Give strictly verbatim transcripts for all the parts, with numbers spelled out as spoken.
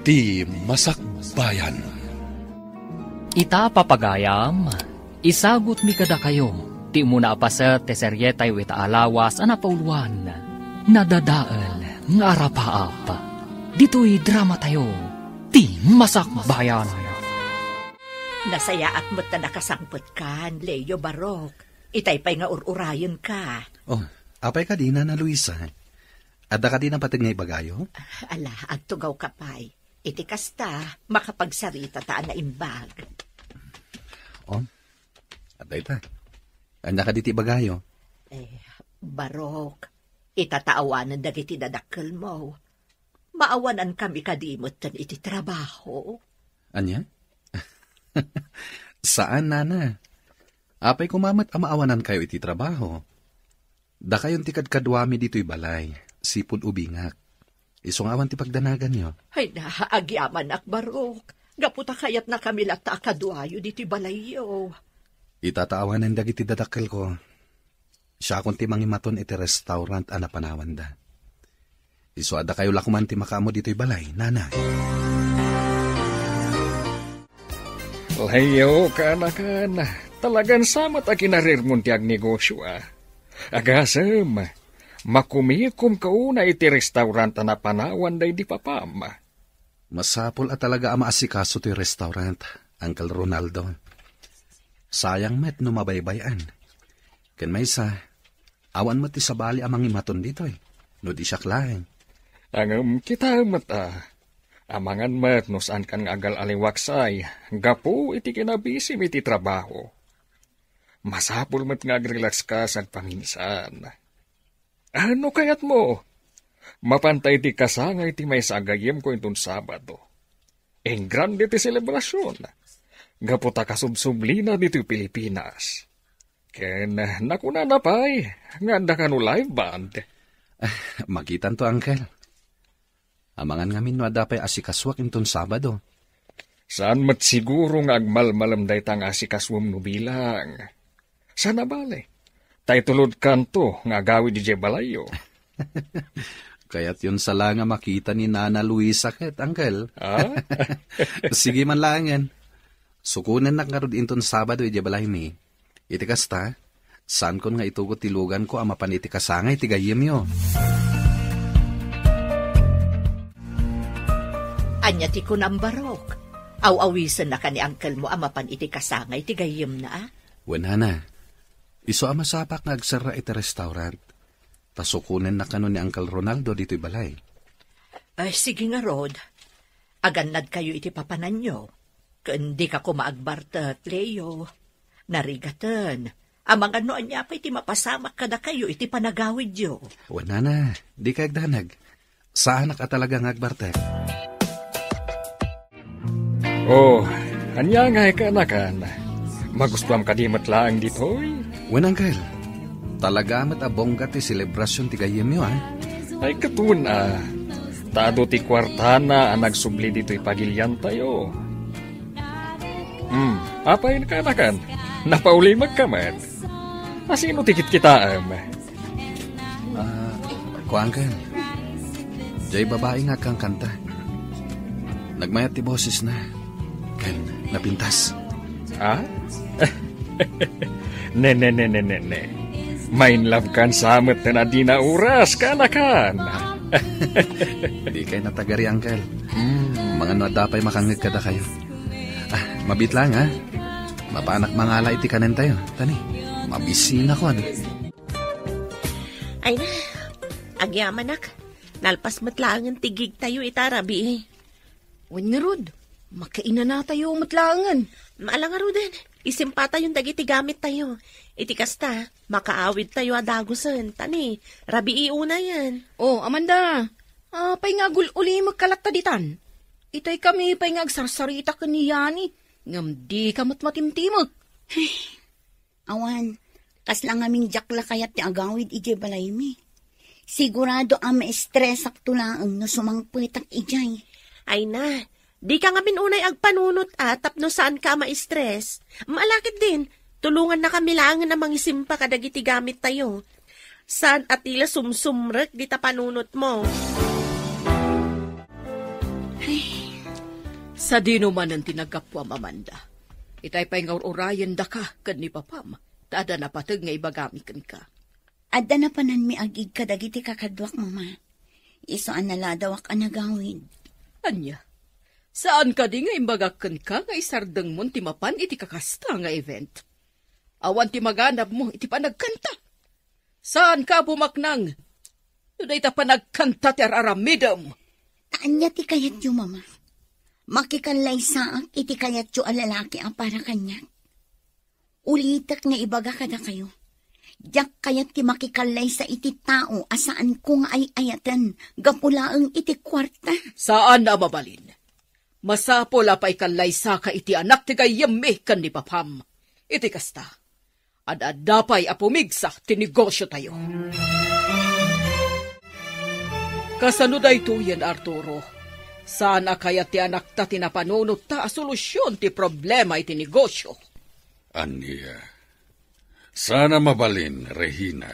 Ti Masakbayan. Ita, papagayam, isagutmi kadakayo ti umuna a paset ti serietayo ita a lawas a napauluan, Nadadael nga Arapaap. Ditoy dramatayo, Ti Masakbayan. Nasayaat met ta nakasangpetkan, Leo, Barok. Itay pay nga ur-urayenka. Oh, apay kadi, Nana Luisa? Adda kadi napateg nga ibagayo? Ala, agtugawka pay. Iti kasta, makapagsaritata a naimbag. Oh, adda ita. Ania kadi ti ibagayo? Eh, Barok, ita ta awanen dagiti dadakkelmo. Maawanankami kadi metten iti trabaho? Ania? Saan, Nana. Apay koma met a maawanankayo iti trabaho? Dakayon ti kadkaduami ditoy balay, sipud ubingak. Isu nga awan ti pagdanaganyo. Ay na, agyamanak, Barok. Gapu ta kayatnakami latta a kaduayo ditoy balayyo. Ita ta awanen dagiti dadakkelko. Siakon ti mangimaton iti restaurant a napanawanda. Isu a dakayo la koman ti makaammo ditoy balay, Nana. Leo, kaanakan, talagan sa met a kinarirmon ti agnegosio, a. Agasem, makumikomka unay iti restaurant a napanawanda idi papam. Masapul a talaga a maasikaso toy restaurant, Uncle Ronaldo. Sayang met no mabaybay-an. Ken maysa, awan met ti sabali a mangimaton ditoy, no di siak laeng. Ngem kitaem met a, amangan met no saankan nga agal-aliwaksay gapu iti kinabisim iti trabaho. Masapul met nga agrelakska sagpaminsan. A, no kayatmo, mapanta iti kasangay ti maysa a gayyemko inton Sabado. Engrande ti selebrasion, gapu ta kasubsublina ditoy Pilipinas. Ken nakunana pay nga adda kano live band. Makitanto, Uncle. Amangan ngamin no adda pay asikasuak inton Sabado. Saan met siguro nga agmalmalem dayta nga asikasuem no bilang. Saan a bale, ta itulodkanto nga agawid idiay balayyo. Kayatyon sa la nga makita ni Nana Luisa ket, Uncle. Ah? Sige man laengen. Sukonennak ngarud inton Sabado idiay balaymi. Iti kasta, saankon nga itugot ti luganko a mapan iti kasangay ti gayyemyo. Ania ti kunam, Barok? Aw-awisennaka ni unclemo a mapan iti kasangay ti gayyemna, a? Wen, Nana. Isu a masapak nga agserra iti restaurant. Ta sukonennak kano ni Uncle Ronaldo ditoy balay. Ay, sige ngarud. Agannadkayo iti papananyo. Ken dika koma agbartek, Leo. Narigaten. Amangan no ania pay ti mapasamak kadakayo iti panagawidyo. Wen, Nana, dika agdanag. Saanak a talaga nga agbartek. Oh, ania ngay kaanakan? Magustuam kadi met laeng ditoy? Wen, Uncle. Talaga met a bongga ti selebrasion ti gayyemyo, a? Ay, ket wen, a. Ta adu ti kuartana a nagsubli ditoy pagiliantayo. Hmm, apay kaanakan? Napaulimekka met. A, sino ti kitkitaem? Ah, kuankan. Diay babai nga agkankanta. Nagmayat ti bosesna. Ken napintas. Ha? Ne, ne, ne, ne, ne, ne. Main love kan sa met ten a dina oras, kaanakan. Dikay natagari, Uncle. Hmm. Amangan no adda pay makangngeg kadakayo. Ah, mabiit laeng, a. Mapanak mangala iti kanentayo. Tani, mabisinakon. Ay na, agyamanak. Nalpas met laengen ti gigtayo ita rabii. Wen ngarud, makainanatayo met laengen. Ala ngaruden, isimpatayon dagiti gamittayo. Iti kasta, makaawidtayo a dagusen, tani, rabii unayen. Oh, Amanda, apay nga agul-ulimekka latta ditan? Itay kami pay nga agsarsarita ken ni Yani, ngem dika met matimtimek. Awan, kasla ngamin diak la kayat ti agawid idiay balaymi. Sigurado a maestresakto laeng no sumangpetak idiay. Ay na, dika ngamin unay agpanunot a tapno saanka a maestres. Mala ketdin, tulongannakami laengen a mangisimpa kadagiti gamittayo. Saan a ti la sumsumrek dita panunotmo. Ay, Sadino manen ti naggapuam, Amanda? Itay pay nga ur-urayendaka ken ni papam, ta adda napateg nga ibagami kenka. Adda napananmi agig kadagiti kakaduak, Mama. Isu a naladawak a nagawid. Ania? Saan kadi nga imbagak kenka nga isardengmon ti mapan iti kakasta nga event? Awan ti maganabmo iti panagkanta. Saanka a pumaknang no dayta panagkanta ti ar-aramidem. Ta ania ti kayatyo, Mama? Makikallaysaak iti kayatyo a lalaki a para kaniak? Ulitek nga ibaga kadakayo, diak kayat ti makikallaysa iti tao a saanko nga ay-ayaten gapu laeng iti kuarta. Saan a mabalin. Masapul a paikallaysa ka iti anak ti gayyemmi ken ni papam. Iti kasta, ad-adda pay a pumigsa ti negosiotayo. Kasano daytoyen, Arturo? Saan a kayat ti anakta ti napanunotta a solusion ti problema iti negosio? Ania? Saan a mabalin, Regina.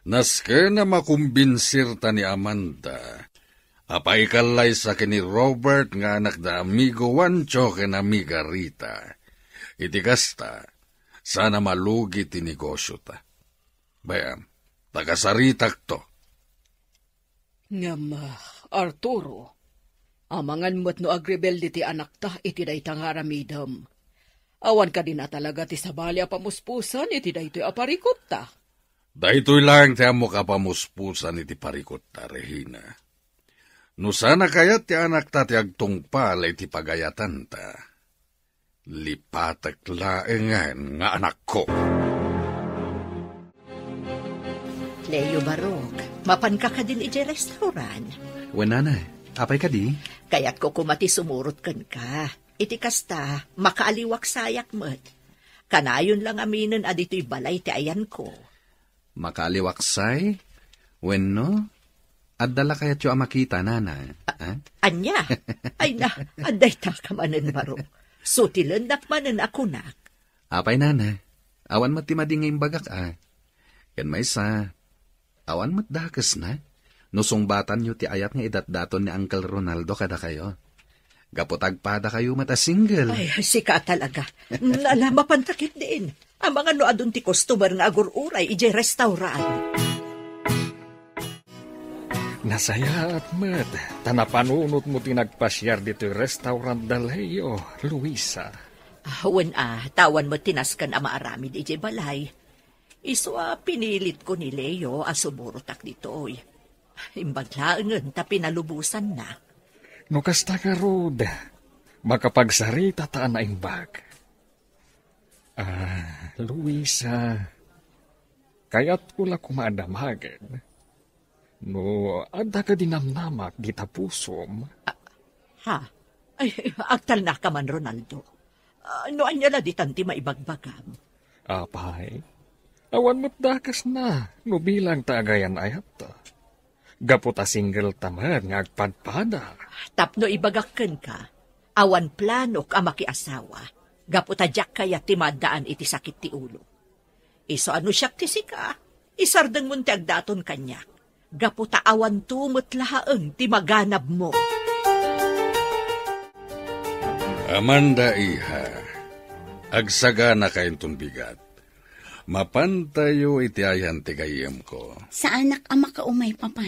Nasken a makumbinsirta ni Amanda a paikallaysa ken ni Robert nga anak da amigo Juancho ken amiga Rita. Iti kasta, saan a malugi ti negosiota. Bay-am, ta kasaritakto. Ngem, ah, Arturo, amangan met no agrebelde ti anakta iti dayta nga aramidem. Awan kadi a talaga ti sabali a pamuspusan iti daytoy a parikutta? Daytoy laeng ti ammok a pamuspusan iti parikutta, Regina. No saan a kayat ti anakta ti agtungpal iti pagayatanta, lipatek laengen nga anakko. Leo Barok, mapanka kadin idiay restaurant? Wen, Nana. Apay kadi? Kayatko koma ti sumurot kenka. Iti kasta, makaaliwaksayak met. Kanayon la ngaminen a ditoy balay ti ayanko. Makaaliwaksay? Wenno, adda la kayatyo a makita, Nana? Ah? Ania? Ay na, adda ita ka manen, Barok. Sutilennak manen a kunak. Apay, Nana, awan met ti madi nga imbagak, a. Ken maysa, awan met dakesna no sungbatanyo ti ayat nga idatdaton ni Uncle Ronaldo kadakayo. Gapu ta agpadakayo met a single. Ay, sika talaga. Ala, mapanta ketdin. Amangan no adun ti customer nga agur-uray idiay restaurant. Nasayaat met, ta napanunotmo ti nagpasiar ditoy restaurant da Leo, Luisa. Ah, wen a, ta awan met ti nasken a maaramid idiay balay. Isu a pinilitko ni Leo a sumurotak ditoy. Imbag laengen ta pinalubosanna. No kasta ngarud, makapagsaritata a naimbag. Ah, Luisa, kayatko la koma a damagen no adda kadi namnamak dita pusom. Ah, ha? Ay, agtalnaka man, Ronaldo. Ah, no ania la ditan ti maibagbagam? Apay, awan met dakesna no bilang ta agayan-ayatta. Gapu ta single ta met nga agpadpada. Tapno ibagak kenka, awan planok a makiasawa, gapu ta diak kayat ti maaddaan iti sakit ti ulo. Isu a no siak ti sika, isardengmon ti agdaton kaniak, gapu ta awanto met laeng ti maganabmo. Amanda, iha, agsaganaka inton bigat. Mapantayo iti ayan ti gayyemko. Saanak a makaumay, Papa.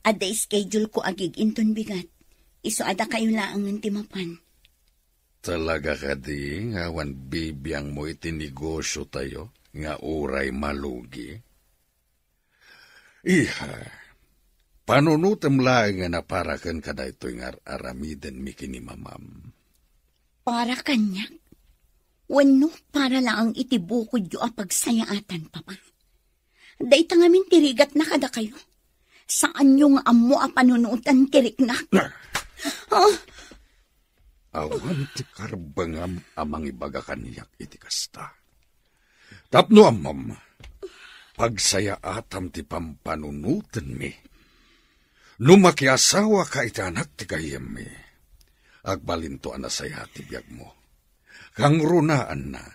Adda schedule ko agig inton bigat. Isu a dakayo laengen ti mapan. Talaga kadi nga awan bibiangmo iti negosiotayo nga uray malugi? Iha, panunotem laengen a para ken kadaytoy nga ar-aramidenmi ken ni mamam. Para kaniak? Wenno para laeng iti bukodyo a pagsayaatan, Papa? Dayta ngamin ti rigatna kadakayo. Saanyo nga ammo a panunotan ti riknak. Ah! Awan ti karbengam a mangibaga kaniak iti kasta. Tapno ammom, pagsayaatam ti pampanunotenmi. No makiasawaka iti anak ti gayyemmi, agbalinto a nasayaat ti biagmo. Kangrunaanna,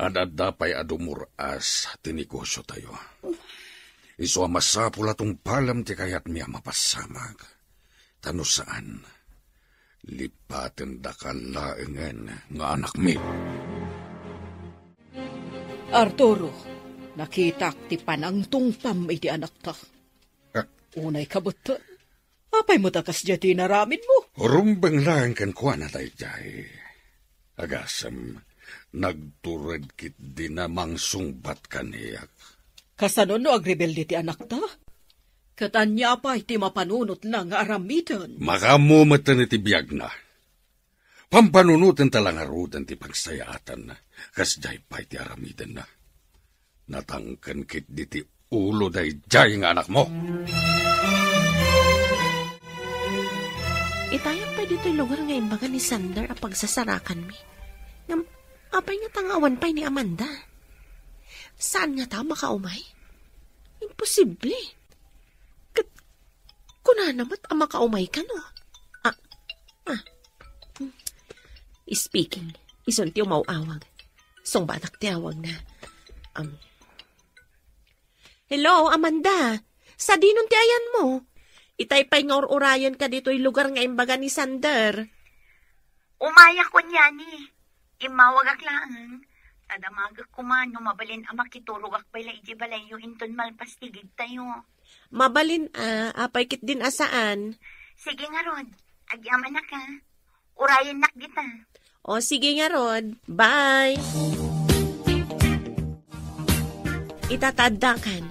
ad-adda pay a dumur-as ti negosiotayo. Isu a masapul a tungpalem ti kayatmi a mapassamag. Ta no saan, Lipatendakan laengen nga anakmi. Arturo, nakitak ti panangtungpam iti anakta. Ah. Unay kabutten. Apay met a kasdiay ti inaramidmo? Rumbeng laeng kenkuana daydiay. Agasem, nagtured ketdi a mangsungbat kaniak. Kasano no agrebelde ti anakta? Ket ania pay ti mapanunotna nga aramiden? Makaammo metten iti biagna. Pampanunoten ta la ngaruden ti pagsayaatanna, kasdiay pay ti aramidenna. Natangken ketdi ti ulo daydiay nga anakmo. Itayak pay ditoy lugar nga imbaga ni Sander a pagsasarakanmi. Ngem, apay ngata nga awan pay ni Amanda? Saan ngata a makaumay? Imposible. Ket kunana met a makaumay kano. Ah, ah. Hmm. Speaking, isun ti umaw-awag. Sungbatak ti awagna. Um. Hello, Amanda. Sadinon ti ayanmo? Itay pay nga ur-urayenka ditoy lugar nga imbaga ni Sander. Umayak, kunyani. Immawagak laeng. Ta damagek koma no mabalin a makiturogak pay la idiay balayyo inton malpas ti gigtayo. Mabalin a, apay ketdin a saan? Sige ngarud, agyamanak a. Urayennak dita. O, sige ngarud. Bye! Ita ta addakan,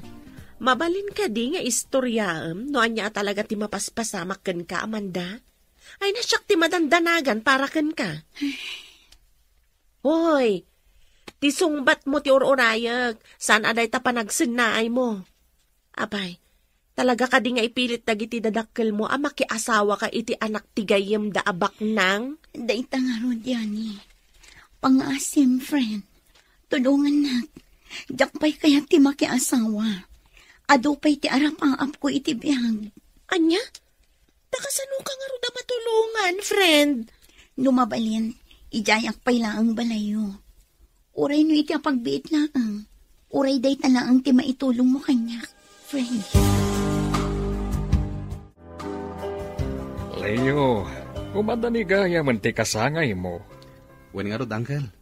mabalin kadi nga istoriaem no ania a talaga ti mapaspasamak kenka, Amanda? Ay, na siak ti madandanagan para kenka. Hoy, ti sungbatmo ti ur-urayek, saan a dayta panagsennaaymo. Apay, talaga kadi nga ipilit dagiti dadakkelmo a makiasawaka iti anak ti gayyemda a baknang? Dayta ngarud, Yani. Pangaasim, friend. Tulongannak. Diak pay kayat ti makiasawa. Adu pay ti arapaapko iti biag. Ania? Ta kasanoka ngarud a matulongan, friend? No mabalin, idiayak pay laeng balayyo. Uray no iti apagbiit laeng, uray dayta laeng ti maitulongmo kaniak, friend. Leo, umadani gayamen ti kasangaymo. Wen ngarud, Uncle.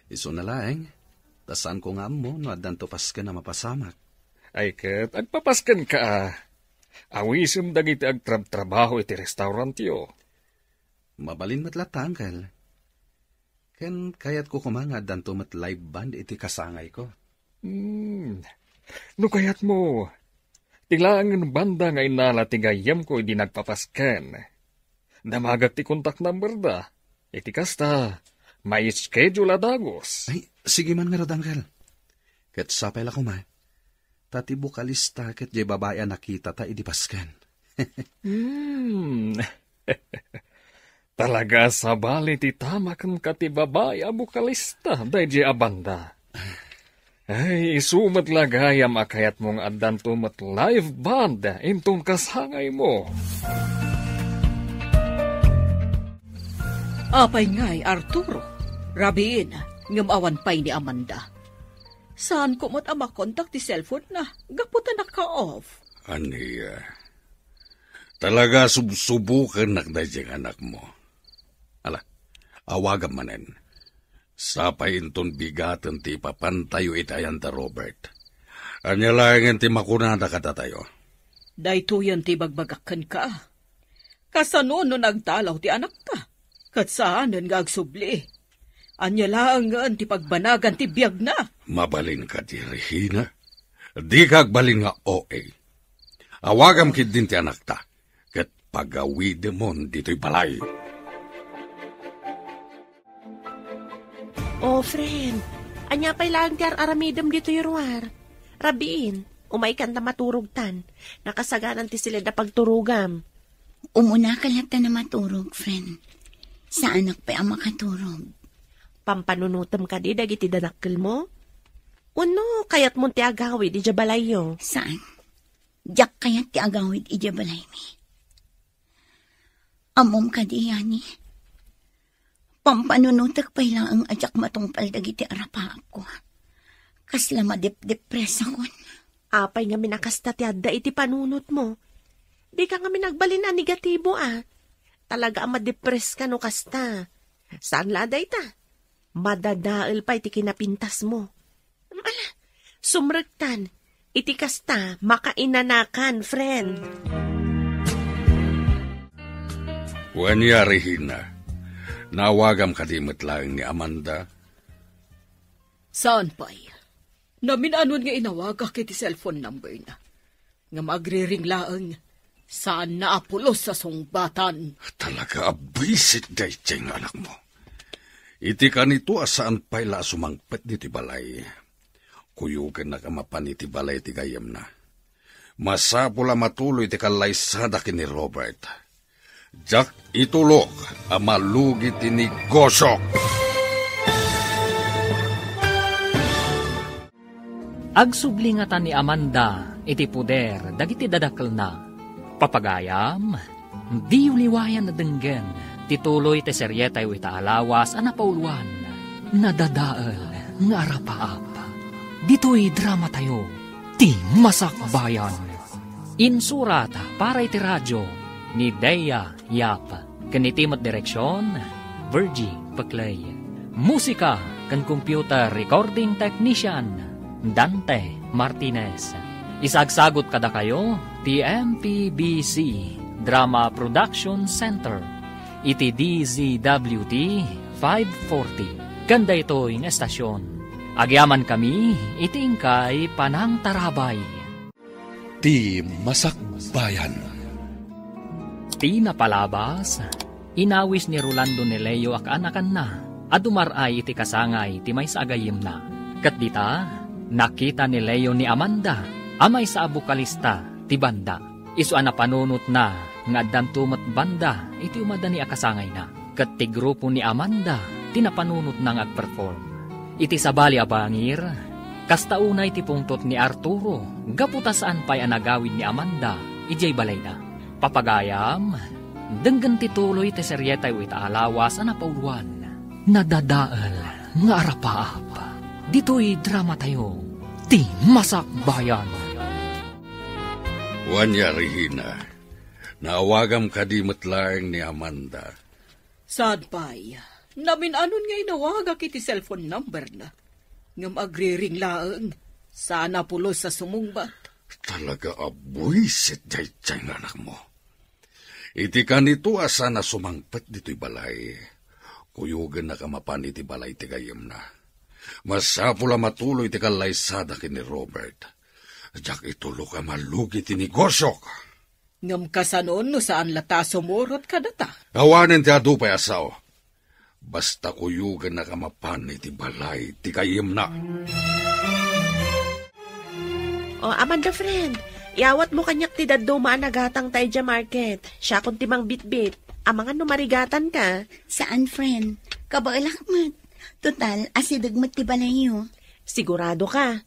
Isuna laeng, ta saanko nga ammo no addanto pasken a mapasamak. Ay ket, agpapaskenka a. Awisem dagiti agtrabtrabaho iti restaurantyo. Mabalin met latta, Uncle. Ken kayatko koma nga addanto met live band iti kasangayko. Hmm. No kayatmo, ti laengen banda nga innala ti gayyemko idi nagpapasken. Damagek ti contact number da. Iti kasta, mai-schedule a dagus. Ay, sige man ngarud, Uncle. Ket sapay la koma, ta ti bokalista ket diay babai a nakitata idi pasken. Hmm. Talaga a sabali ti tama kenka ti babai a bokalista daydiay a banda. Ay, isu met la gayam a kayatmo nga addanto met live band inton kasangaymo. Apay ngay, Arturo? Rabiin, ngem awan pay ni Amanda. Saanko met a makontak ti cellphone-na, gapu ta naka-off. Ania? Talaga subsubokennak daydiay nga anakmo. Ala, awagam manen. Sapay inton bigaten ti ipapantayo iti ayan da Robert. Ania laengen ti makunada kadatayo? Daytoyen ti ibagbagak kenka. Kasano no nagdalaw ti anakta? Ket saanen nga agsubli. Ania laengen ti pagbanagan ti biagna? Mabalin kadi, Regina? Dika agbalin nga O A. Awagam ketdin ti anakta, ket pagawidemon ditoy balay. Oh, friend, ania pay laeng ti ar-aramidem ditoy ruar? Rabiin, umaykan ta maturogtan. Nakasaganan ti siled a pagturogam. Umunaka latta a maturog, friend. Saanak pay a makaturog. Pampanunotem kadi dagiti dadakkelmo? Wenno kayatmon ti agawid idiay balayyo? Saan. Diak kayat ti agawid idiay balaymi. Ammom kadi, Yani? Pampanunotek pay laeng a diak matungpal dagiti arapaapko. Kasla madepdepresakon. Apay ngamin a kasta ti adda iti panunotmo? Dika ngamin agbalin a negatibo a. Talaga a madepress ka no kasta. Saan la dayta? Madadael pay ti kinapintasmo. Ala, sumrektan. Iti kasta, makainanakan, friend. Wen, Regina, naawagam kadi met laeng ni Amanda? Saan pay. Namin-anon nga inawagak iti cellphone number na. Ngem agriring laeng, saanna a pulos a sungbatan. Talaga a buisit daydiay nga anakmo. Iti kanito a saan pay la a sumangpet ditoy balay, kuyogennak a mapan iti balay ti gayyemna. Masapul a matuloy ti kallaysadak ken ni Robert. Diak itulok a malugi ti negosiok. Agsubli ngata ni Amanda iti poder dagiti dadakelna. Papagayam, diyo liwayan a denggen ti tuloy ti serietayo ita a lawas a napauluan, Nadadael nga Arapaap. Ditoy dramatayo, ti Masakbayan. Insurat para iti radio ni Dea Yap, ken iti met direksion, Virgie Peclay. Musika ken computer recording technician, Dante Martinez. Isagsagut kadakayo ti M P B C Drama Production Center iti D Z W T five forty. Ken daytoy nga estasion, agyamankami iti inkay panangtarabay. Ti Masakbayan. Ti napalabas, inawis ni Rolando ni Leo a kaanakanna a dumar-ay iti kasangay ti maysa a gayyemna. Ket dita, nakita ni Leo ni Amanda a maysa a bokalista ti banda. Isu a napanunotna nga addanto met banda iti umadani a kasangayna. Ket ti grupo ni Amanda ti napanunotna nga agperform. Iti sabali a bangir, kasta unay ti pungtot ni Arturo gapu ta saan pay a nagawid ni Amanda idiay balayna. Papagayam, denggen ti tuloy ti serietayo ita a lawas a napauluan, Nadadael nga Arapaap. Ditoy dramatayo, ti Masakbayan. Wen, Regina, naawagam kadi met laeng ni Amanda? Saan pay. Namin-anon nga inawagak iti cellphone number na. Ngem agriring laeng, saan a pulos a sumungbat. Talaga a buisit daydiay nga anakmo. Iti kanito a saan a sumangpet ditoy balay, kuyogennak a mapan iti balay ti gayyemna. Masapul a matuloy ti kallaysadak ken ni Robert. Diak itulok a malugi ti negosiok. Ngem kasano no saan latta a sumurot kadata? Awanen ti adu pay a sao. Basta kuyogennak a mapan iti balay ti gayyemna. O, Amanda friend, iyawatmo kaniak ti dadduma a nagatangta idiay market. Siakon ti mangbitbit. Amangan no marigatanka. Saan, friend. Kabaelak met. Total, asideg met ti balayyo. Sigurado ka?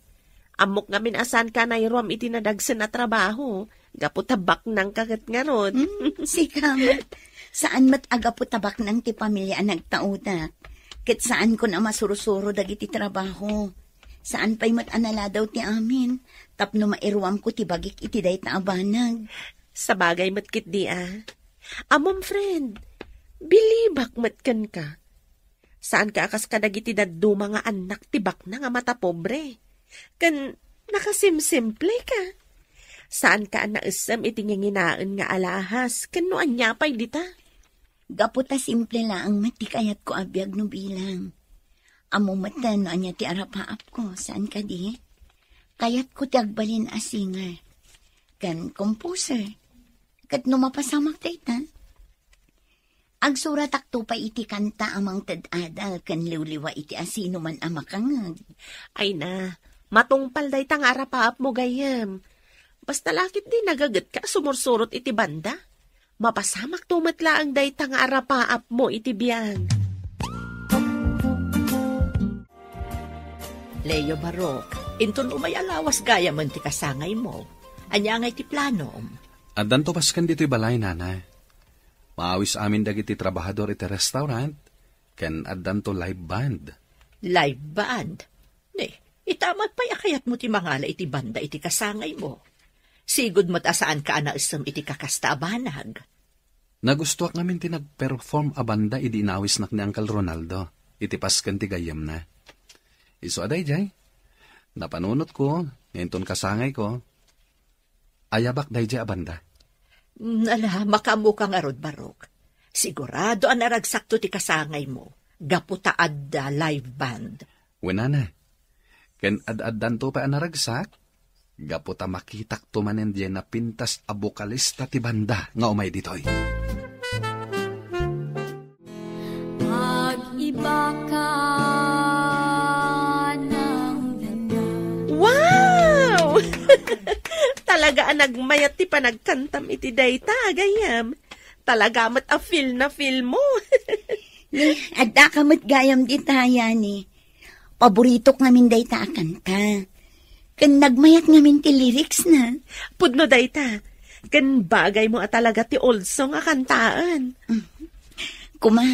Ammok ngamin a saanka a nairuam iti nadagsen a trabaho, gapu ta baknangka ket ngarud. Hmm, sika met. Saan met a gapu ta baknang ti pamilia a nagtaudak. Ket saankon a masursuro dagiti trabaho. Saan pay met a naladaw ti amin, tapno mairuamko ti bagik iti dayta a banag. Sabagay met ketdi a. Ammom, friend, bilibak met kenka. Saanka a kas kadagiti dadduma nga annak ti baknang a matapobre. Ken nakasimsimpleka. Saanka a naessem iti nginginaen nga alahas ken no ania pay dita. Gapu ta simple laeng met ti kayatko a biag no bilang. Ammo met no ania ti arapaapko, saan kadi? Kayatko ti agbalin a singer ken composer. Ket no mapasamak dayta, agsuratakto pay iti kanta a mangted adal ken liwliwa iti asinoman a makangngeg. Ay na, matungpal dayta nga arapaapmo gayyem. Basta la ketdi nagagetka a sumursurot iti banda. Mapasamakto met laeng dayta nga arapaapmo iti biag. Leo Barok, inton umay a lawas gayamen ti kasangaymo. Ania ngay ti planom? Addanto pasken ditoy balay, nanay. Maawis amin dagiti trabahador iti restaurant, ken addanto live band. Live band? Ne, ita met pay a kayatmo ti mangala iti banda iti kasangaymo. Sigud met a saanka a naessem iti kakasta a banag. Nagustoak ngamin ti nagperform a banda idi inawisnak ni Uncle Ronaldo iti pasken ti gayyemna. Isu a daydiay, napanunotko nga inton kasangayko, ayabak daydiay a banda. Mm, ala, makaammoka ngarud, Barok. Sigurado a naragsakto ti kasangaymo, gapu ta adda live band. Wen a, ken ad-addanto pay a naragsak, gapu ta makitakto manen diay napintas a bokalista ti banda nga umay ditoy. Pag-iba ka ng ganda. Wow! Talaga a nagmayat ti panagkantam iti dayta, gayyem. Talaga met a feel na feel mo. Ni, adda ka met gayam dita, Yani. Paboritok ngamin dayta a kanta. Ken nagmayat ngamin ti lyrics na. Pudno dayta. Ken bagay mo a talaga ti old song a kantaen. Kuma,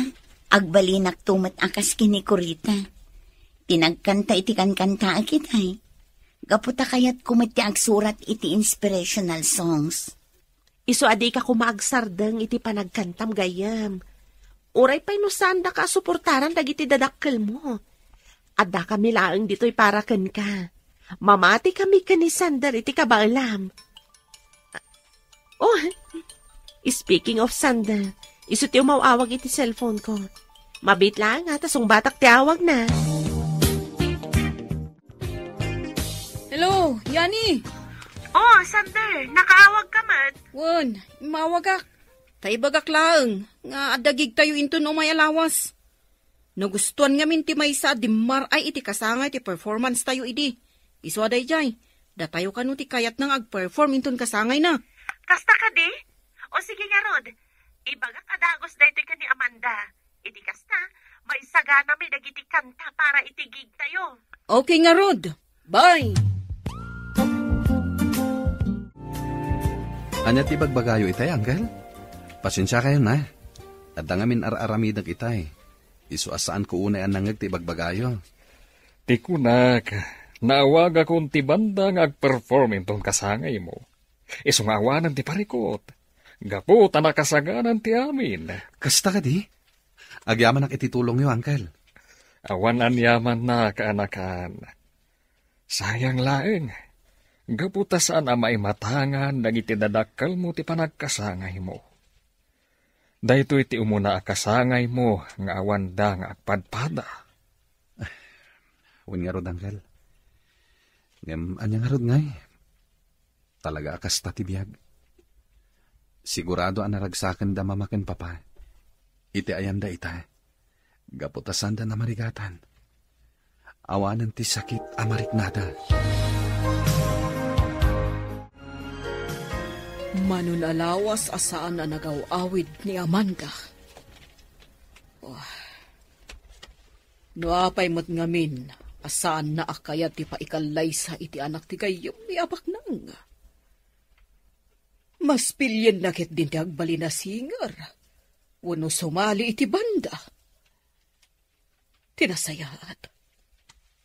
agbalinakto met a kas ken ni Corita. Ti nagkanta iti kankantaek itay. Gapu ta kayatko met ti agsurat iti inspirational songs. Isu a dika koma agsardeng iti panagkantam, gayyem. Uray pay no saandaka a suportaran dagiti dadakkelmo. Addakami laeng ditoy para kenka. Mamatikami ken ni Sander iti kabaelam. Oh, speaking of Sander, isu ti umaw-awag iti cellphone ko. Mabiit laeng a ta sungbatak ti awagna. Hello, Yani! Oh, Sander, nakaawag ka met? Wen, immawagak. Ta ibagak laeng nga adda gigtayo inton umay a lawas. Nagustuan ngamin ti maysa a dimmar-ay iti kasangay ti performance tayo idi. Isu a daydiay, datayo kano ti kayatna nga agperform inton kasangayna. Kasta kadi? O sige ngarud, ibagak a dagus daytoy ken ni Amanda. Iti kasta, maisaganami dagiti kanta para iti gig tayo. Okay ngarud. Bye! Ania ti ibagbagayo itay, Uncle? Pasensiakayon a. Adda ngamin ar-aramidek itay. Isu a saanko unay a nangngeg ti ibagbagayo. Ti kunak, naawagakon ti banda nga agperform inton kasangaymo. Isu nga awanen ti parikut. Gapu ta nakasaganan ti amin. Kasta kadi? Agyamanak iti tulongyo, Uncle. Awan aniamanna, kaanakan. Sayang laeng. Gapu ta saan a maimatangan dagiti dadakkelmo ti panagkasangaymo. Daytoy ti umuna a kasangaymo nga awanda nga agpadpada. Wen ngarud, Uncle. Ngem ania ngarud ngay? Talaga a kasta ti biag. Sigurado a naragsakenda Mama ken Papa iti ayanda ita, gapu ta sanda namarigatan. Awanen ti sakit a mariknada. Mano a lawas a saan a nagaw-awid ni Amanda. Oh. No apay met ngamin a saanna a kayat ti paikallaysa iti anak ti gayyemmi a baknang. Mas pilienna ketdin ti agbalin a singer wenno sumali iti banda. Ti nasayaat,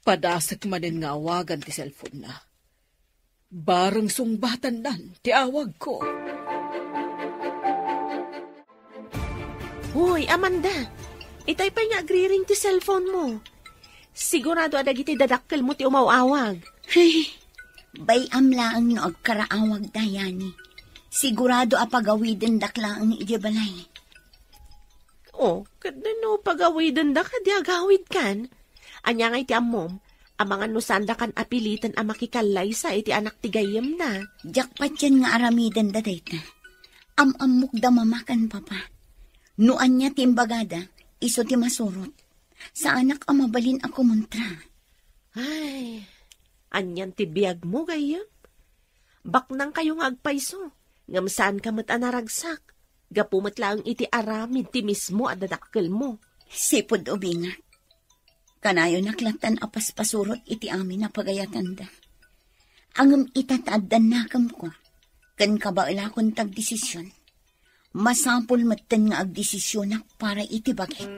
padasek manen nga awagan ti cellphone-na. Bareng sungbatannan ti awagko. Hoy, Amanda! Itay pay nga agriring ti cellphone-mo. Sigurado a dagiti dadakkelmo ti umaw-awag. Ay, bay-am laeng no agkaraawagda, Yani. Sigurado a pagawidendak laeng idiay balay. Oh, ket no pagawidenda kadi agawidkan? Ania ngay ti ammom? Amangan no saandakan a piliten a makikallaysa iti anak ti gayyemna. Diak patien nga aramidenda dayta. Am-ammok da Mama ken Papa. No ania ti imbagada, isu ti masurot. Saanak a mabalin a kumontra. Ay, anian ti biagmo, gayyem? Baknangkayo nga agpayso, ngem saanka met a naragsak. Gapu met laeng iti aramid ti mismo a dadakkelmo. Sipud ubingak. Kanayonak lattan a paspasurot iti amin a pagayatanda. Ngem ita ta addan nakemko, ken kabaelakon ti agdesision. Masapul metten nga agdesisionak para iti bagik.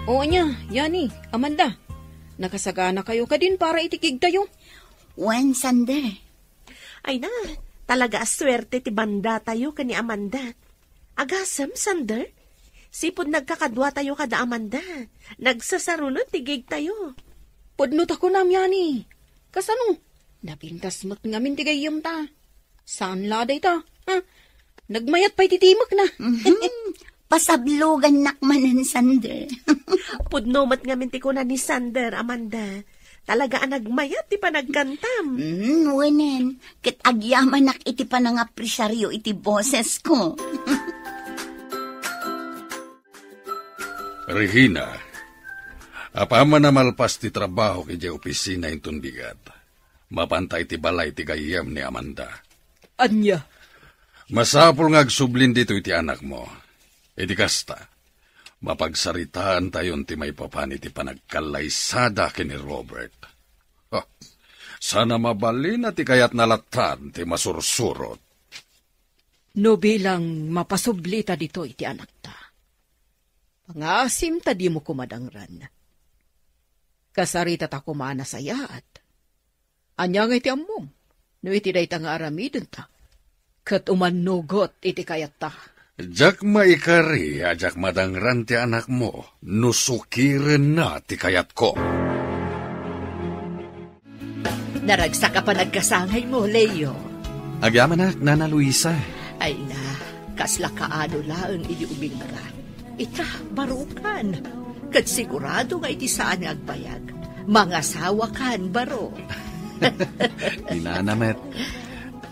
O ania, Yani, Amanda, nakasaganakayo kadin para iti gigtayo? Wen, Sander. Ay na, Talaga a suerte ti bandatayo ken ni Amanda. Agasem, Sander? Sipud nagkakaduatayo kada Amanda, nagsasaruno ti gigtayo. Pudno ta kunam, Yani. Kasano? Napintas met ngamin ti gayyemta. Saan la dayta? Ha? Nagmayat pay ti timekna. Mhm. Pasablogannak manen, Sander. Pudno met ngamin ti kuna ni Sander, Amanda. Talaga a nagmayat ti panagkantam. Mm, wenen, ket agyamanak iti panangapresiaryo iti bosesko. Regina, apaman a malpas ti trabahok idiay opisina inton bigat, mapanta iti balay ti gayyem ni Amanda. Ania? Masapul nga agsublin ditoy ti anakmo. Iti kasta, mapagsaritaantayon ti maipapan iti panagkallaysada ken ni Robert. Ha, saan a mabalin a ti kayatna latta ti masursurot. No bilang mapasublita ditoy ti anakta, pangaasim ta dimo koma dangran. Kasaritata koma a nasayaat. Ania ngay ti ammom no iti dayta nga aramidenta ket umannugot iti kayatta? Diak maikari a diak madangran ti anakmo no sukirenna ti kayatko. Naragsak a panagkasangaymo, Leo. Agyamanak, Nana Luisa. Ay na, kasla kaano laeng idi ubingka. Ita, barukan. Ket sigurado nga iti saan nga agbayag, mangasawakan, baro. Ni Nana met.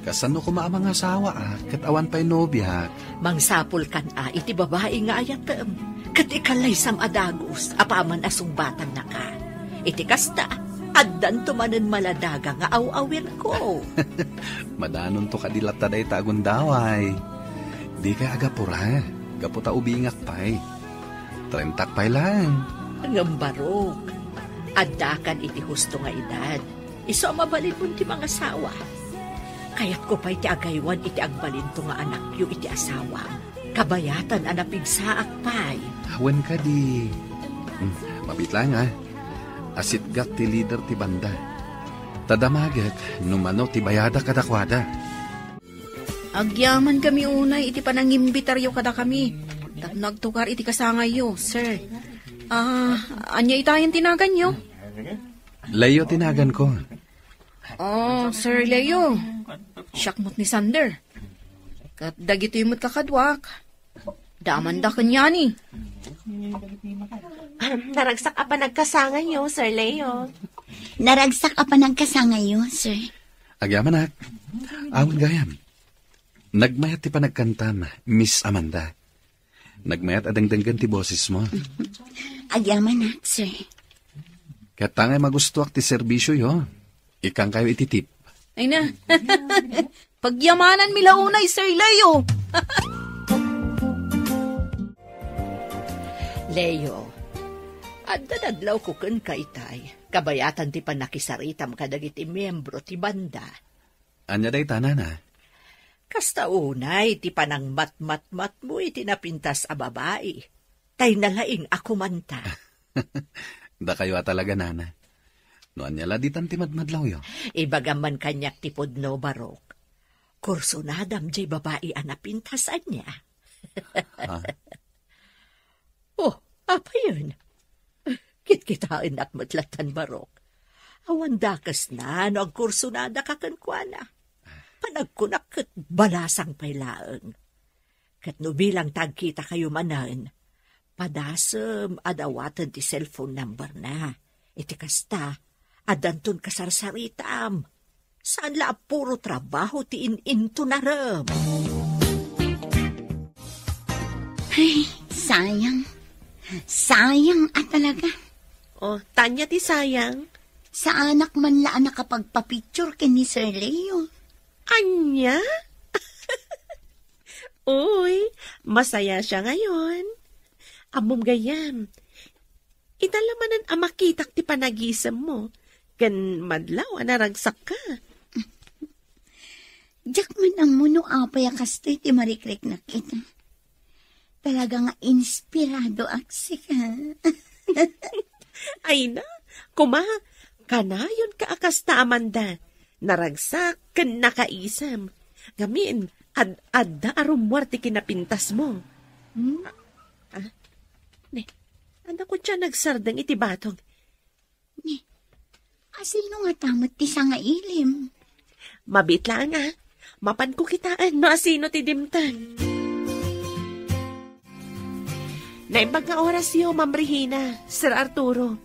Kasano koma a mangasawa, a, ket awan pay nobiak? Mangsapulkan a iti babai nga ayatem, ket ikallaysam a dagus apaman a sungbatannaka. Iti kasta, addanto manen maladaga nga aw-awirko. Madanonto kadi latta dayta a gundaway. Dikay agapura, gapu ta ubingak pay. Trentak pay laeng. Ngem barok, addakan iti husto nga edad. Isu a mabalinmon ti mangasawa. Kayatko pay ti agaywan iti agbalinto nga anakyo iti asawam. Kabayatan a napigsaak pay. Wen kadi. Hmm, mabitlang, a. Asitgak ti lider ti banda. Ta damagek no mano ti bayadak kadakuada. Agyamankami unay iti panangimbitaryo kadakami tapno agtukar iti kasangayyo, sir. Ah, ania itayen ti naganyo? Leo ti naganko. Oh, Sir Leo. Siak met ni Sander. Ket dagitoy met kakaduak. Damanda ken Yani. Naragsak a panagkasangayyo, Sir Leo. Naragsak a panagkasangayyo, sir. Agyamanak. Awan gayam. Nagmayat ti panagkantam, Miss Amanda. Nagmayat a dengdenggen ti bosesmo. Agyamanak, sir. Ket ta ngay magustuak ti serbisioyo, ikkankayo iti tip. Ay na. Pagyamananmi la unay, Sir Leo. Leo, adda nadlawko kenka itay. Kabayatan ti pannakisaritam kadagiti miembro ti banda. Ania dayta, nana? Kasta unay ti panangmatmatmatmo iti napintas a babai. Tay nalaing a kumanta. Dakayo a talaga, nana. No ania la ditan ti madmadlawyo? Ibagam man kaniak ti pudno, Barok. Kursunadam jay babai a napintas, ania? Ah. Oh, apayen? Kitkitaennak met lattan, Barok. Awan dakesna no agkursunadaka kenkuana. Panagkunak ket balasang pay laeng. Ket no bilang ta agkitakayo manen, padasem a dawaten ti cellphone number na. Iti kasta, addanton kasarsaritam. Saan la a puro trabaho ti in-intonarem. Ay, sayang. Sayang a talaga. Oh, tanya ti sayang. Saanak man la a nakapagpapicture ken ni Sir Leo. Anya? Uy, masaya siya ngayon. Ammom gayam, ita la manen a makitak ti panagisemmo, ken madlaw a naragsakka. Diak man ammo no apay a kastoy ti marikriknak ita. Talaga nga inspirado ak sika. Ay na, kuma, kanayonka a kasta, Amanda. Naragsak ken nakaisem. Ngamin, ad-, adda a rummuar ti kinapintasmo. Hmm? Ah, ne, adda kua ti nagsardeng iti batong. Ne, asino ngata met ti sangailim? Mabiit laeng, a. Mapanko kitaen no asino ti dimteng. Naimbag nga orasyo, Ma'am Regina, Sir Arturo.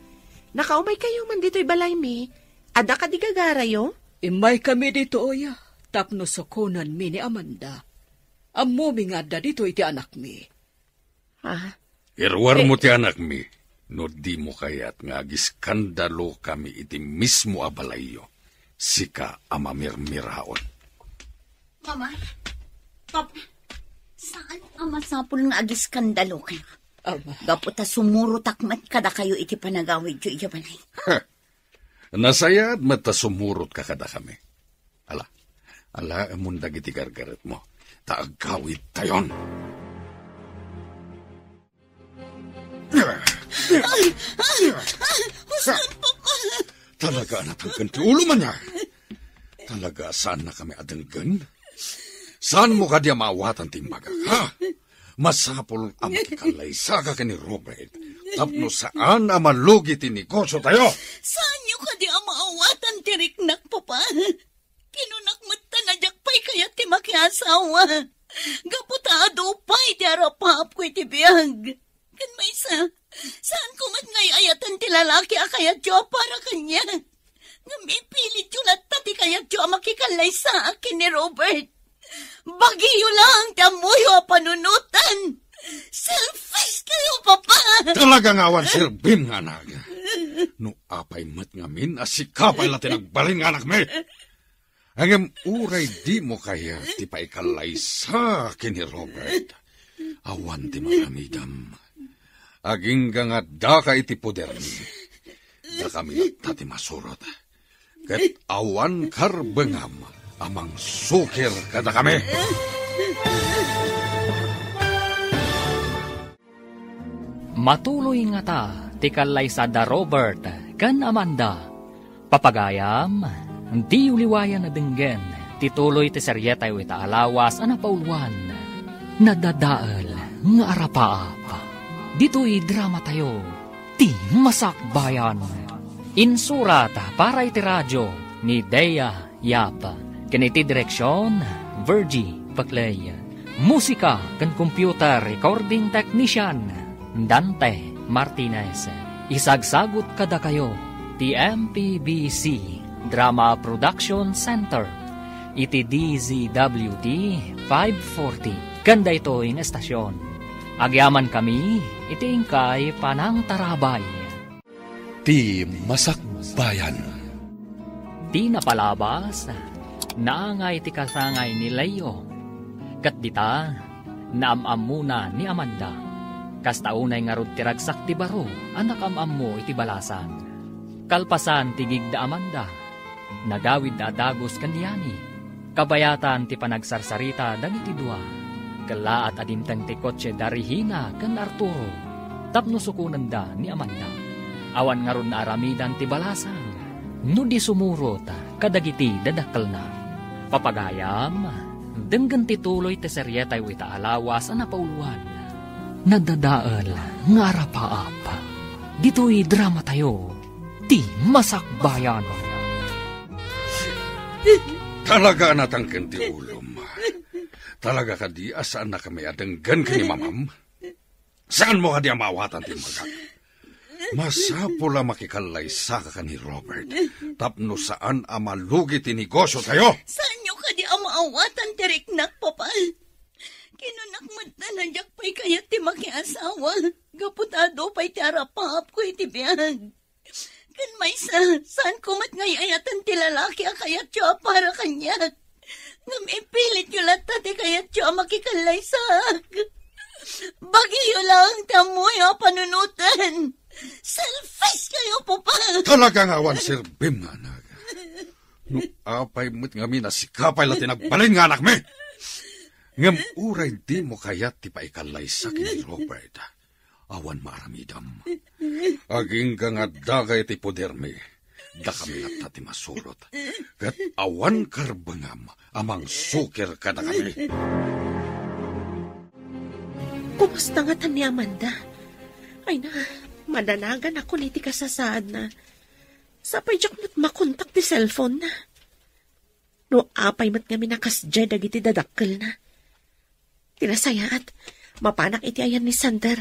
Nakaumaykayo man ditoy balaymi. Adda kadi gagarayo? Immaykami ditoy tapno sukonanmi ni Amanda. Ammomi nga adda ditoy ti anakmi. Ha? Iruarmo Eh, ti anakmi, no dimo kayat nga agiskandalokami iti mismo a balayyo. Sika a mamirmiraon. Mama, Papa, saan a masapul nga agiskandalokayo? Ama. Gapu ta sumurotak met kadakayo iti panagawidyo idiay balay. Nasayaat met ta sumurotka kadakami. Ala, alaemon dagiti gargaretmo, ta agawidtayon. Talaga a natangken ti ulo, Manyar. Talaga a saannakami a denggen? Saanmo kadi a maawatan ti imbagak, ha? Masapul a makikallaysaka ken ni Robert tapno saan a malugi ti negosiotayo. Saanyo kadi a maawatan ti riknak, Papa? Kinunak met ta a diak pay kayat ti makiasawa. Gapu ta adu pay ti arapaapko iti biag. Ken maysa, saanko met nga ay-ayatan ti lalaki a kayatyo a para kaniak. Ngem ipilityo latta ti kayatyo a makikallaysaak ken ni Robert. Bagiyo laeng ti ammoyo a panunoten. Selfish kayo, Papa! Talaga nga awan serbim nga anak. No apay met ngamin a sika pay la ti nagbalin nga anakmi. Ngem uray dimo kayat ti paikallaysa ken ni Robert, awan ti maaramidam. Agingga nga addaka iti podermi. Dakami latta ti masurot. Ket awan karbengam a mangsukir kadakami. Matuloy ngata ti kallaysa da Robert ken Amanda. Papagayam, diyo liwayan a denggen ti tuloy ti serietayo ita a lawas a napauluan, Nadadael nga Arapaap. Ditoy dramatayo, Ti Masakbayan. Insurat para iti radio ni Dea Yap. Ken iti direksion, Virgie Paclay. Musika ken computer recording technician, Dante Martinez. Isagsagut kadakayo ti M P B C Drama Production Center iti D Z W T five forty. Ken daytoy nga estasion, agyamankami iti inkay panangtarabay. Ti Masakbayan. Ti napalabas, naangay ti kasangay ni Leo. Ket dita, naam-ammona ni Amanda. Kasta unay ngarud ti ragsak ti baro a nakam-ammo iti balasang. Kalpasan ti gig da Amanda, nagawid da a dagus ken ni Yani. Kabayatan ti panagsarsarita dagiti dua. Kellaat a dimteng ti kotse da Regina ken Arturo tapno sukonenda ni Amanda. Awan ngarud naaramidan ti balasang no di sumurot kadagiti dadakkelna. Papagayam, denggen ti tuloy ti serietayo ita a lawas a napauluan, Nadadael nga Arapaap. Ditoy dramatayo, Ti Masakbayan. Talaga a natangken ti ulom. Talaga kadi a saannakami a denggen ken ni Mamam? Saanmo kadi a maawatan ti imbagak? Masapul a makikallaysa ka ken ni Robert tapno saan a malugi ti negosiotayo. Saanyo kadi a maawatan ti riknak, Papa? Kinunak met a diak pay kayat ti makiasawa gapu ta adu pay ti arapaapko iti biag. Ken maysa, saanko met nga ay-ayatan ti lalaki a kayatyo a para kaniak. Ngem ipilityo latta ti kayatyo a makikallaysaak. Bagiyo laeng ti ammoyo a panunoten. Selfish kayo, Papa! Talaga nga awan serbim nga anak. No apay met ngamin a sika pay la ti nagbalin nga anakmi. Ngem uray dimo kayat ti paikallaysa ken ni Robert, awan maaramidam. Agingga nga adda kay ti podermi, Dakami latta ti masurot, ket awan karbengam a mangsukir kadakami. Kumusta ngata ni Amanda? Ay na, madanagan ako ni ti kasasaadna. Sapay diak met makontak ti cellphone na. No apay met ngamin a kasdiay dagiti dadakkelna. Ti nasayaat, mapanak iti ayan ni Sander.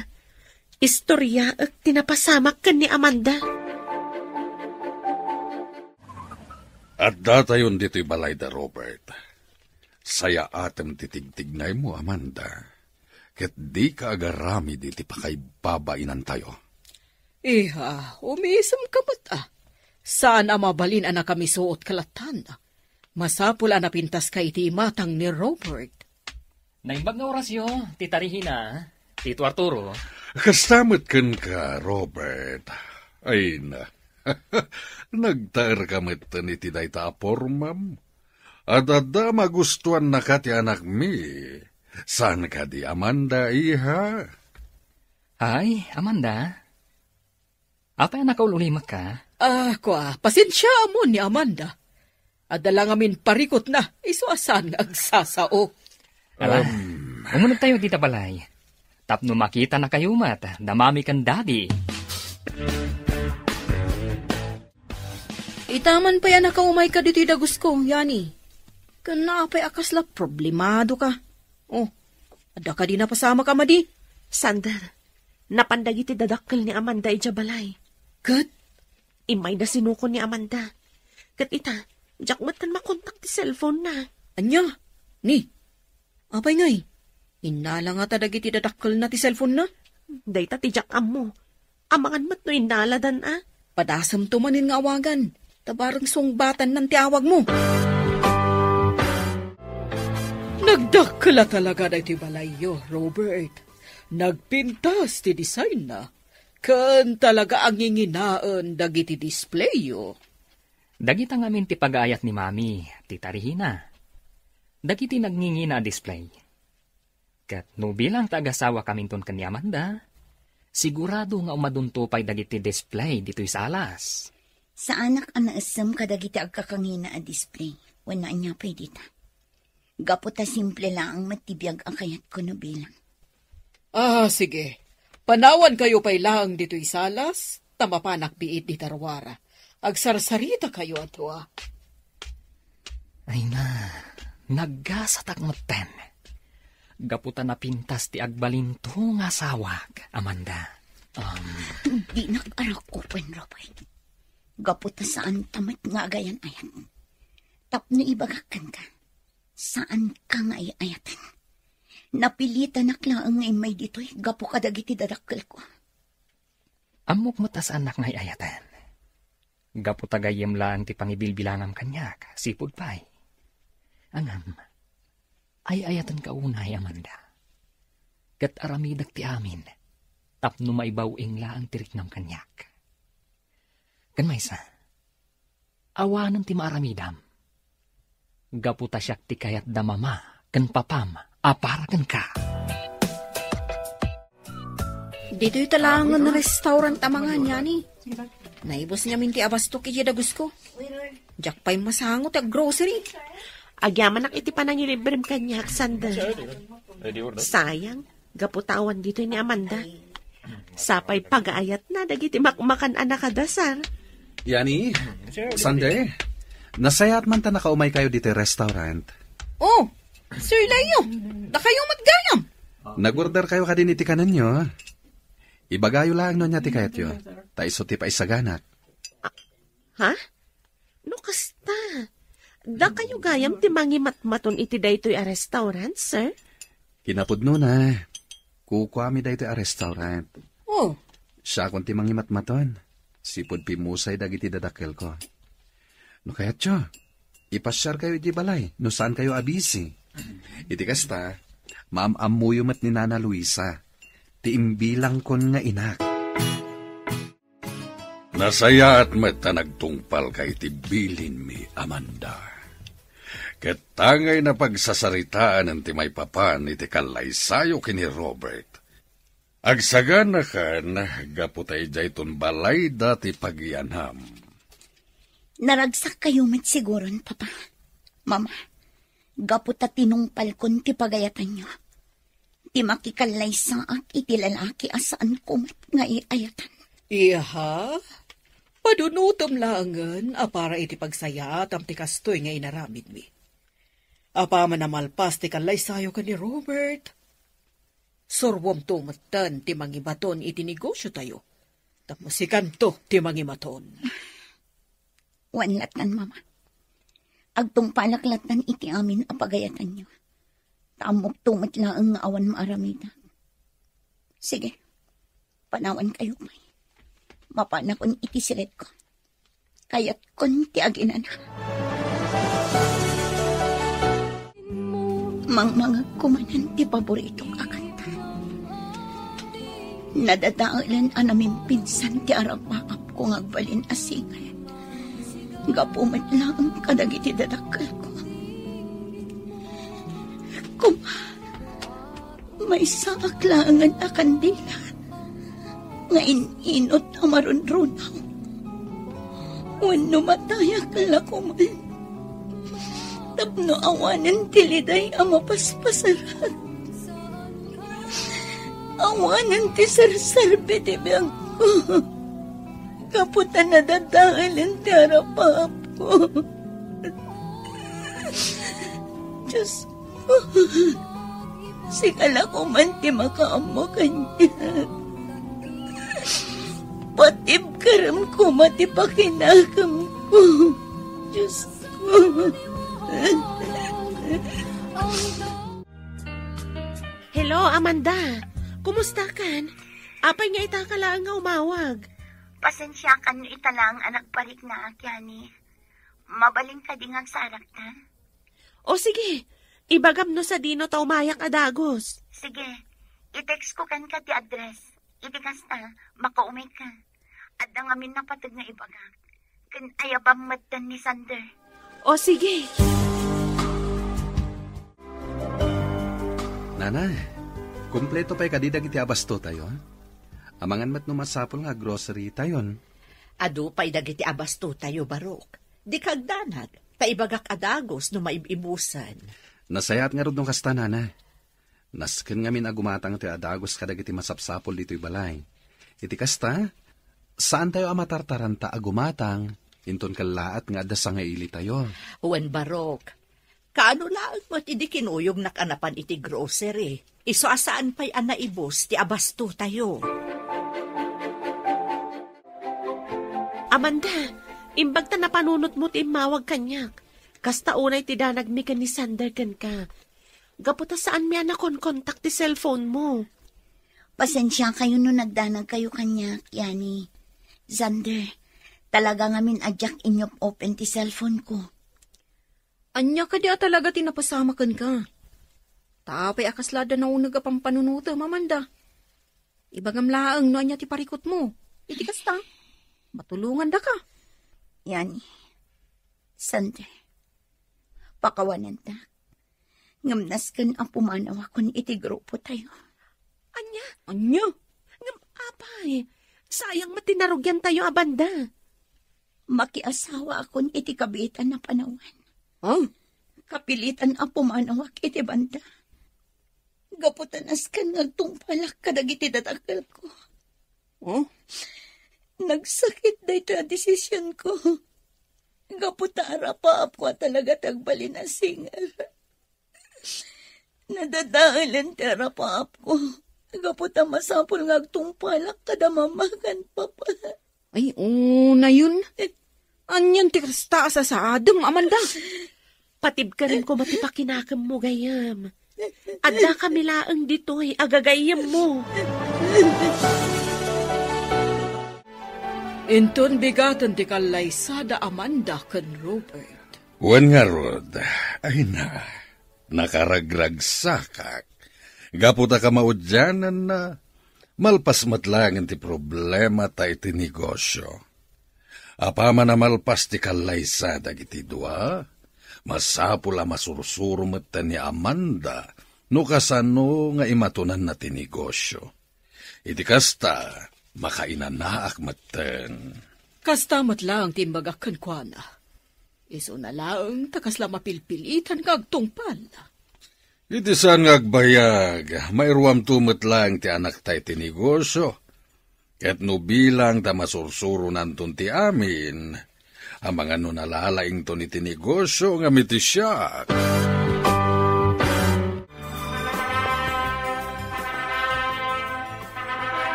Istoriaek ti napasamak ken ni Amanda. Addatayon ditoy balay da Robert. Sayaatem ti tigtignaymo, Amanda. Ket dika agaramid iti pakaibabainantayo. Iha, umisemka met a. Saan a mabalin a nakamisuot ka lattan. Masapul a napintaska iti imatang ni Robert. Naimbag nga orasyo, Tita Regina, Tito Arturo. Kasta met kenka, Robert. Ay na. Nagtaerka metten iti dayta a pormam. Adda magustuannaka ti anakmi. Saan kadi, Amanda, iha? Ay, Amanda. Apay a nakaul-ulimekka? Ah, kua, pasensiaam ni Amanda. Adda la ngamin parikutna, isu a saan nga agsasao. Ala, umunegtayo dita balay. Tapno makitanakayo met da Mami ken Daddy. Ita man pay a nakaumayka ditoy dagusko, Yani. Ken apay a kasla problemadoka? Oh, adda kadi napasamak a madi? Sander, napan dagiti dadakkel ni Amanda idiay balay. Ket? Immayda sinuko ni Amanda. Ket ita, diak metten makontak ti cellphone na. Ania? Ni? Apay ngay? Innala ngata dagiti dadakkelna ti cellphone na? Dayta ti diak ammo. Amangan met no innaladan a. Padasemto manen nga awagan. Ta bareng sungbatannan ti awagmo. Nagdakkel a talaga daytoy balayyo, Robert. Nagpintas ti designna, ken talaga a nginginaen dagiti displayyo. Dagita ngamin ti pagaayat ni Mami, Tita Regina. Dagiti nagngingina a display. Ket no bilang ta agasawakaminton ken ni Amanda, sigurado nga umadunto pay dagiti display ditoy salas. Saanak a naessem kadagiti agkakangina a display wenno ania pay dita. Gapu ta simple laeng met ti biag a kayatko no bilang. Ah, sige. Panawankayo pay laeng ditoy salas, ta mapanak biit dita ruara. Agsarsarita kayo a dua. Ay na, naggasatak metten. Gapu ta napintas ti agbalinto nga asawak, Amanda. Um, Dinak arakupen, Robert. Gapu ta saan ta met nga agayan-ayat. Tapno ibagak kenka, saan ka nga ay-ayaten. Napilitanak laeng nga immay ditoy gapu kadagiti dadakkelko. Ammok met a saannak nga ay-ayaten. Gapu ta gayyem laeng ti pangibilbilangam kaniak, sipud pay. Ngem, ay-ayatenka unay, Amanda. Ket aramidek ti amin, tapno maibaw-ing laeng ti riknam kaniak. Ken maysa, awanen ti maaramidam. Gapu ta siak ti kayat da mama ken papam a para kenka. Ditoy talaangen restaurant a mangan, Yani. Naibus ngamin ti abastok iti dagusko. Diak pay masango ti aggrocery. Agyamanak iti panangilibrem kaniak, Sander. Sayang, gapu ta awan ditoy ni Amanda. Sapay pagaayatna dagiti makmakan a nakadasar. Yani, Sander, nasayaat man ta nakaumaykayo ditoy restaurant. Oh, Sir Leo, dakayo met gayam. Nag-order kayo kadin iti kanenyo. Ibagayo laeng no ania ti kayatyo, ta isu ti paisaganak. Ha? No kasta, dakayo gayam ti mangimatmaton iti daytoy a restaurant, sir? Kinapudnona, kukuami daytoy a restaurant. Oh. Siakon ti mangimatmaton. Sipud pimusay dagiti dadakkelko. No kayatyo, ipasiarkayo iti balay no saankayo a busy. Iti kasta, maam-ammoyo met ni Nana Luisa, ti imbilangkon nga inak. Nasayaat met ta nagtungpalka iti bilinmi, Amanda. Ket tangay napagsasaritaan ti maipapan iti kallaysayo ken ni Robert. Agsaganakan gapu ta idiayton balayda ti pagiyanam. Naragsak kayo met siguron, Papa. Mama, gapu ta tinungpalkon ti pagayatanyo, ti makikallaysaak iti lalaki a saanko met nga iayatan. Iha, padunutem laengen a para iti pagsayaatam ti kastoy nga inaramidmi. Apaman a malpas ti kallaysayo ken ni Robert, surwomto metten ti mangibaton iti negosiotayo. Tapno sikanto ti mangibaton. Wen lattan, Mama. Agtungpalak lattan iti amin a pagayatanyo. Ta ammokto met laeng nga awan maaramidak. Sige, panawankayo pay. Mapanakon iti siletko. Kayatkon ti aginana. Mangmangagko manen ti paboritok a kanta. Nadadaelen a namimpinsan ti arapaapko nga agbalin a singer. Gapu met laeng kadagiti dadakkelko. Koma, maysaak laengen a kandila nga in-inut a marunrunaw. Wenno matayak la koman tapno awanen ti liday a mapaspasarak. Awanen ti serserbi ti biagko. Gapu ta nadadaelen ti arapaapko. Diyos, sika la koman ti makaammo kaniak. Patibkerem koma ti pakinakemko, Diosko. Hello, Amanda. Kumusta kan? Apay nga ita ka laeng nga umawag? Pasensiakan no ita laeng a nagpariknaak, Yani. Mabalin kadi nga agsarakta? O sige, ibagam no sadino ta umayak a dagus. Sige, i-text ko kenka ti address. Iti kasta, makaumay ka. Adda ngamin napateg nga ibagak. Ken ayabam metten ni Sander. O sige. Nanay, kompleto pay kadi dagiti abastotayo, ha? Amangan met no masapul nga aggrocery tayon. Adu pay dagiti abastotayo, Barok. Dika agdanag, ta ibagak a dagus no maib-ibusen. Nasayaat ngarud no kasta, Nanay. Nasken ngamin a gumatang ti adagus kadagiti masapsapul ditoy balay. Iti kasta, saantayo a matartaranta a gumatang, inton kellaat nga adda sangailitayo. Wen, Barok, kaano laeng met idi kinuyognak a napan iti grocery, isu a saan pay a naibus ti abastotayo? Amanda, imbag ta napanunotmo ti immawag kaniak. Kasta unay ti danagmi ken ni Sander kenka. Gapu ta saanmi a nakonkontak ti cellphone mo. Pasensiakayo no nagdanagkayo kaniak, Yani. Sander, talaga ngamin a diak inyop-open ti cellphone ko. Ania kadi a talaga ti napasamak kenka? Ta apay a kasla adda nauneg a pampanunotem, Amanda? Ibagam laeng no ania ti parikutmo. Iti kasta, matulongandaka. Yani, Sander, pakawanentak. Ngem nasken a pumanawakon iti grupotayo. Ania? Ania? Ngem apay, sayang met ti narugiantayo a banda. Makiasawaakon iti kabiitan a panawen. Ah? Kapilitan a pumanawak iti banda. Gapu ta nasken nga agtungpalak kadagiti dadakkelko. Oh? Nagsakit daytoy a desisionko. Gapu ta arapaapko a talaga ti agbalin a singer. Nadadaelen ti arapaapko. Gapu ta masapul nga agtungpalak kada mama ken papa. Ay, unayon. Anian ti kasta a sasaadem, Amanda? Patibkerem koma ti pakinakemmo, gayyem. Addakami laeng ditoy a gagayyemmo. Inton bigaten ti kallaysa da Amanda ken Robert. Wen ngarud, ay na, nakaragragsakak. Gapu ta kamaudiananna, malpas met laengen ti problemata iti negosio. Apaman a malpas ti kallaysa dagiti dua, masapul a masursuro metten ni Amanda no kasano nga imatonanna ti negosio. Iti kasta, makainanaak metten. Kasta met laeng ti imbagak kenkuana. Isuna laeng ta kasla mapilpilitan nga agtungpal. Iti saan nga agbayag, mairuamto met laeng ti anakta iti negosio. Ket no bilang ta masursuronanton ti amin, amangan no nalalaington iti negosio ngem iti siak.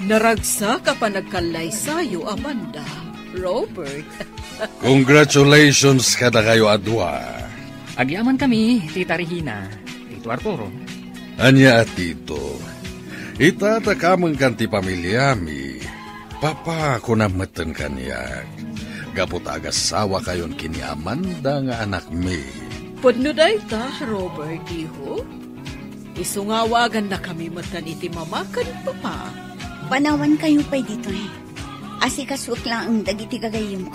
Naragsak a panagkallaysayo, Amanda, Robert. Congratulations kadakayo a dua. Agyamankami, Tita Regina, Tito Arturo. Ania a Tito, ita ta kamengkan ti pamiliami, Papa, kunam metten kaniak. Gapu ta agasawakayon ken ni Amanda nga anakmi. Pudno dayta, Robert, iho? Isu nga awagannakami metten iti mama ken papa. Panawankayo pay ditoy. Asikasuek laeng dagiti gagayyemko.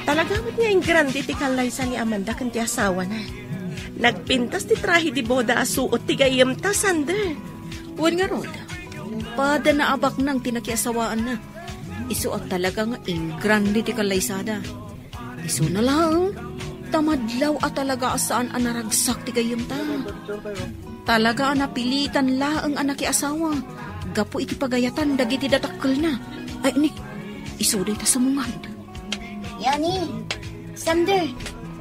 Talaga met nga ingrande ti kallaysa ni Amanda ken ti asawana. Nagpintas ti trahe de boda a suot ti gayyemta, Sander. Wen ngarud, pada naabaknang ti nakiasawaanna. Isu a talaga nga ingrande ti kallaysada. Isuna laeng, ta madlaw a talaga a saan a naragsak ti gayyemta. Talaga a napilitan laeng a nakiasawa gapu iti pagayatan dagiti dadakkelna. Ay, ni, isu dayta sumungad. Yani, Sander,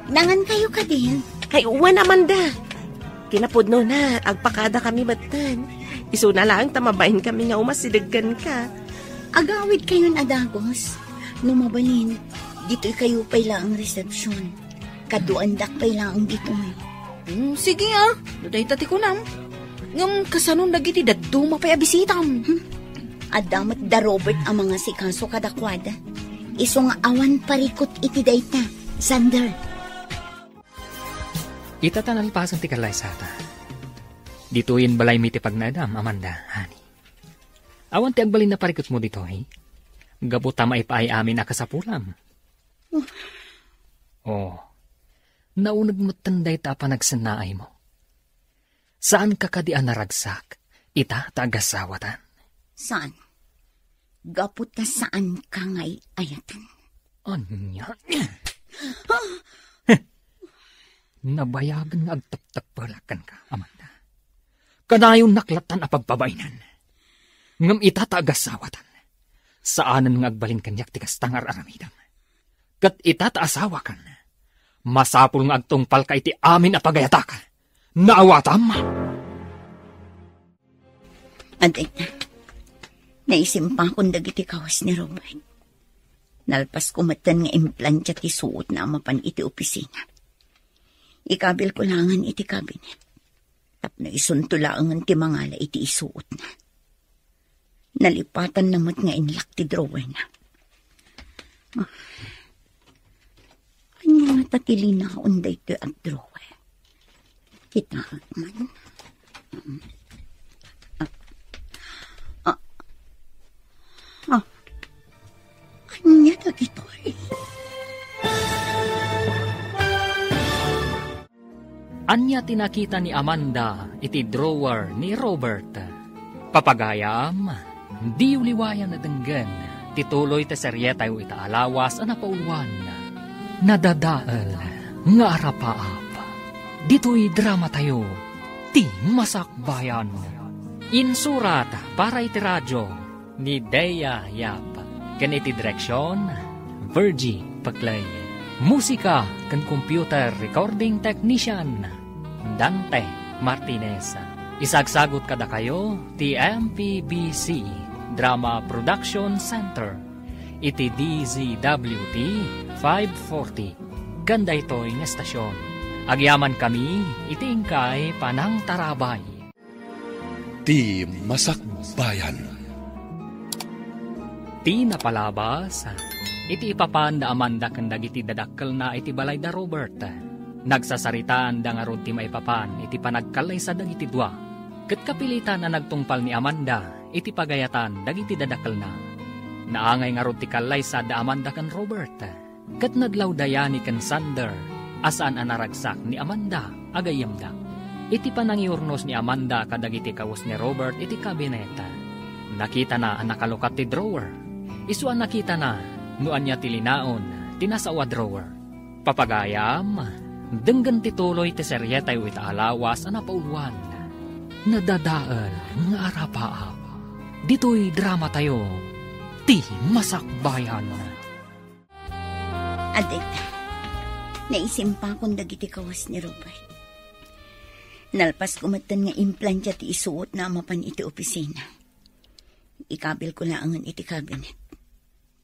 nangankayo kadin? Ay, wen, Amanda. Kinapudnona, agpakadakami metten. Isuna laeng ta mabainkami nga umasideggenka. Agawidkayon a dagus. No mabalin, ditoykayo pay laeng resepsion. Kaduaendak pay laeng ditoy. Hmm, sige, ah. No dayta ti kunam. Ngem kasanon dagiti dadduma pay a bisitam? Hmm. Adda met da Robert a mangasikaso kadakuada. Isu nga awan parikut iti dayta, Sander. Ita ta nalpasen ti kallaysata. Ditoyen balaymi ti pagnaedam, Amanda, honey. Awan ti agbalin a parikutmo ditoy. Gapu ta maipaay amin a kasapulam. Oh, nauneg metten dayta a panagsennaaymo. Saanka kadi a naragsak ita ta agasawatan? Saan? Gapu ta saanka nga ay-ayatan. Ania? Nabayagen nga agteptepelak kenka, Amanda. Kanayon naklatan a pagpabainen. Ngem ita ta agasawatan, saanen nga agbalin kaniak ti kasta nga ar-aramidem. Ket ita ta asawakan, masapul nga agtungpalka iti amin a pagayatak. Naawatam? Adayta, naisimpakon dagiti kawes ni Robert. Nalpasko metten nga implantia ti suotna a mapan iti opisina. Ikabilko laengen iti cabinet. Tapno isunto laengen ti mangala iti isuotna. Nalipatanna met nga inlock ti drawerna. Ah. Ania ngata ti linaon daytoy a drawer? Kitaek man. Ah. Ah. Ah. Ania dagitoy? Ania ti nakita ni Amanda iti drawer ni Robert? Papagayam, diyo liwayan a denggen ti tuloy ti serietayo ita a lawas a napauluan, Nadadael nga Arapaap. Ditoy dramatayo, Ti Masakbayan. Insurat para iti radio, ni Dea Yap, ken iti direksion, Virgie Paclay. Musika ken computer recording technician, Dante Martinez. Isagsagut kadakayo ti M P B C Drama Production Center iti D Z W T five forty, ken daytoy nga estasion. Agyamankami iti inkay panangtarabay. Ti Masakbayan. Ti napalabas, iti ipapan da Amanda ken dagiti dadakkelna iti balay da Robert. Nagsasaritaan da ngarud ti maipapan iti panagkallaysa dagiti dua. Ket kapilitan a nagtungpal ni Amanda iti pagayatan dagiti dadakkelna. Naangay ngarud ti kallaysa da Amanda ken Robert. Ket nadlaw da Yani ken Sander a saan a naragsak ni Amanda a gayyemda. Iti panangihurnos ni Amanda kadagiti kawes ni Robert iti kabinet, nakitana a nakalukat ti drawer. Isu a nakitana no ania ti linaon ti nasao a drawer. Papagayam, denggen ti tuloy ti serietayo ita a lawas a napauluan, Nadadael nga Arapaap. Ditoy dramatayo, Ti Masakbayan. Adda ita, naisimpakon dagiti kawes ni Robert. Nalpasko metten nga implantia ti isuotna a mapan iti opisina. Ikabilko laengen iti kabinet.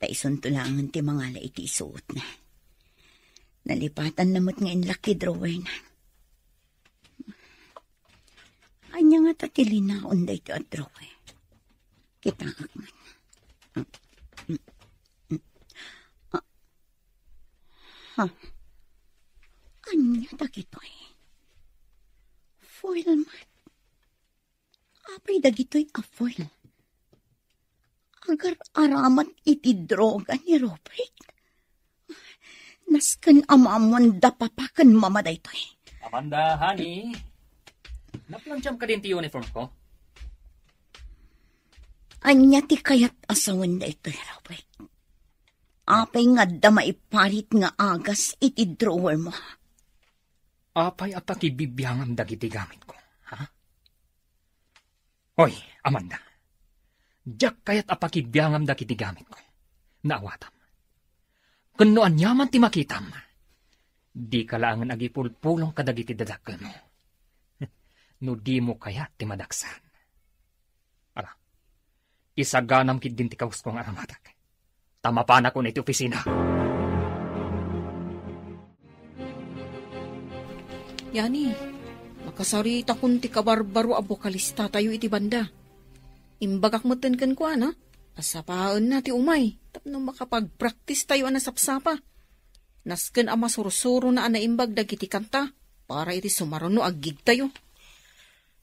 Ta isunto laengen ti mangala iti isuotna. Nalipatanna met nga inlock ti drawerna. Ania ngata ti linaon daytoy a drawer? Kitaak man. Ah, ha? Ania dagitoy? Foil man. Apay dagitoy a foil? Agar-aramat iti droga ni Robert. Nasken a maammoan da papa ken mama daytoy. Amanda, honey, naplantiam kadin ti uniform ko? Ania ti kayat a sawen daytoy, Robert? Apay nga adda maiparit nga agas iti drawer mo? Apay a pakibibiangam dagiti gamitko, ha? Hoy, Amanda. Diak kayat a pakibiangam dagiti gamitko. Naawatam. Ken no aniaman ti makitam, dika laengen agipulpulong kadagiti dadakkelmo. No dimo kayat ti madaksan. Ala, isaganam ketdin ti kawesko nga aramatek. Ta mapanakon iti opisina. Yani, makasaritakon ti kabarbaro a bokalistatayo iti banda. Imbagak metten kenkuana a sapaenna ti umay tapno makapagpraktistayo a nasapsapa. Nasken a masursurona a naimbag dagiti kanta para iti sumaruno a gigtayo.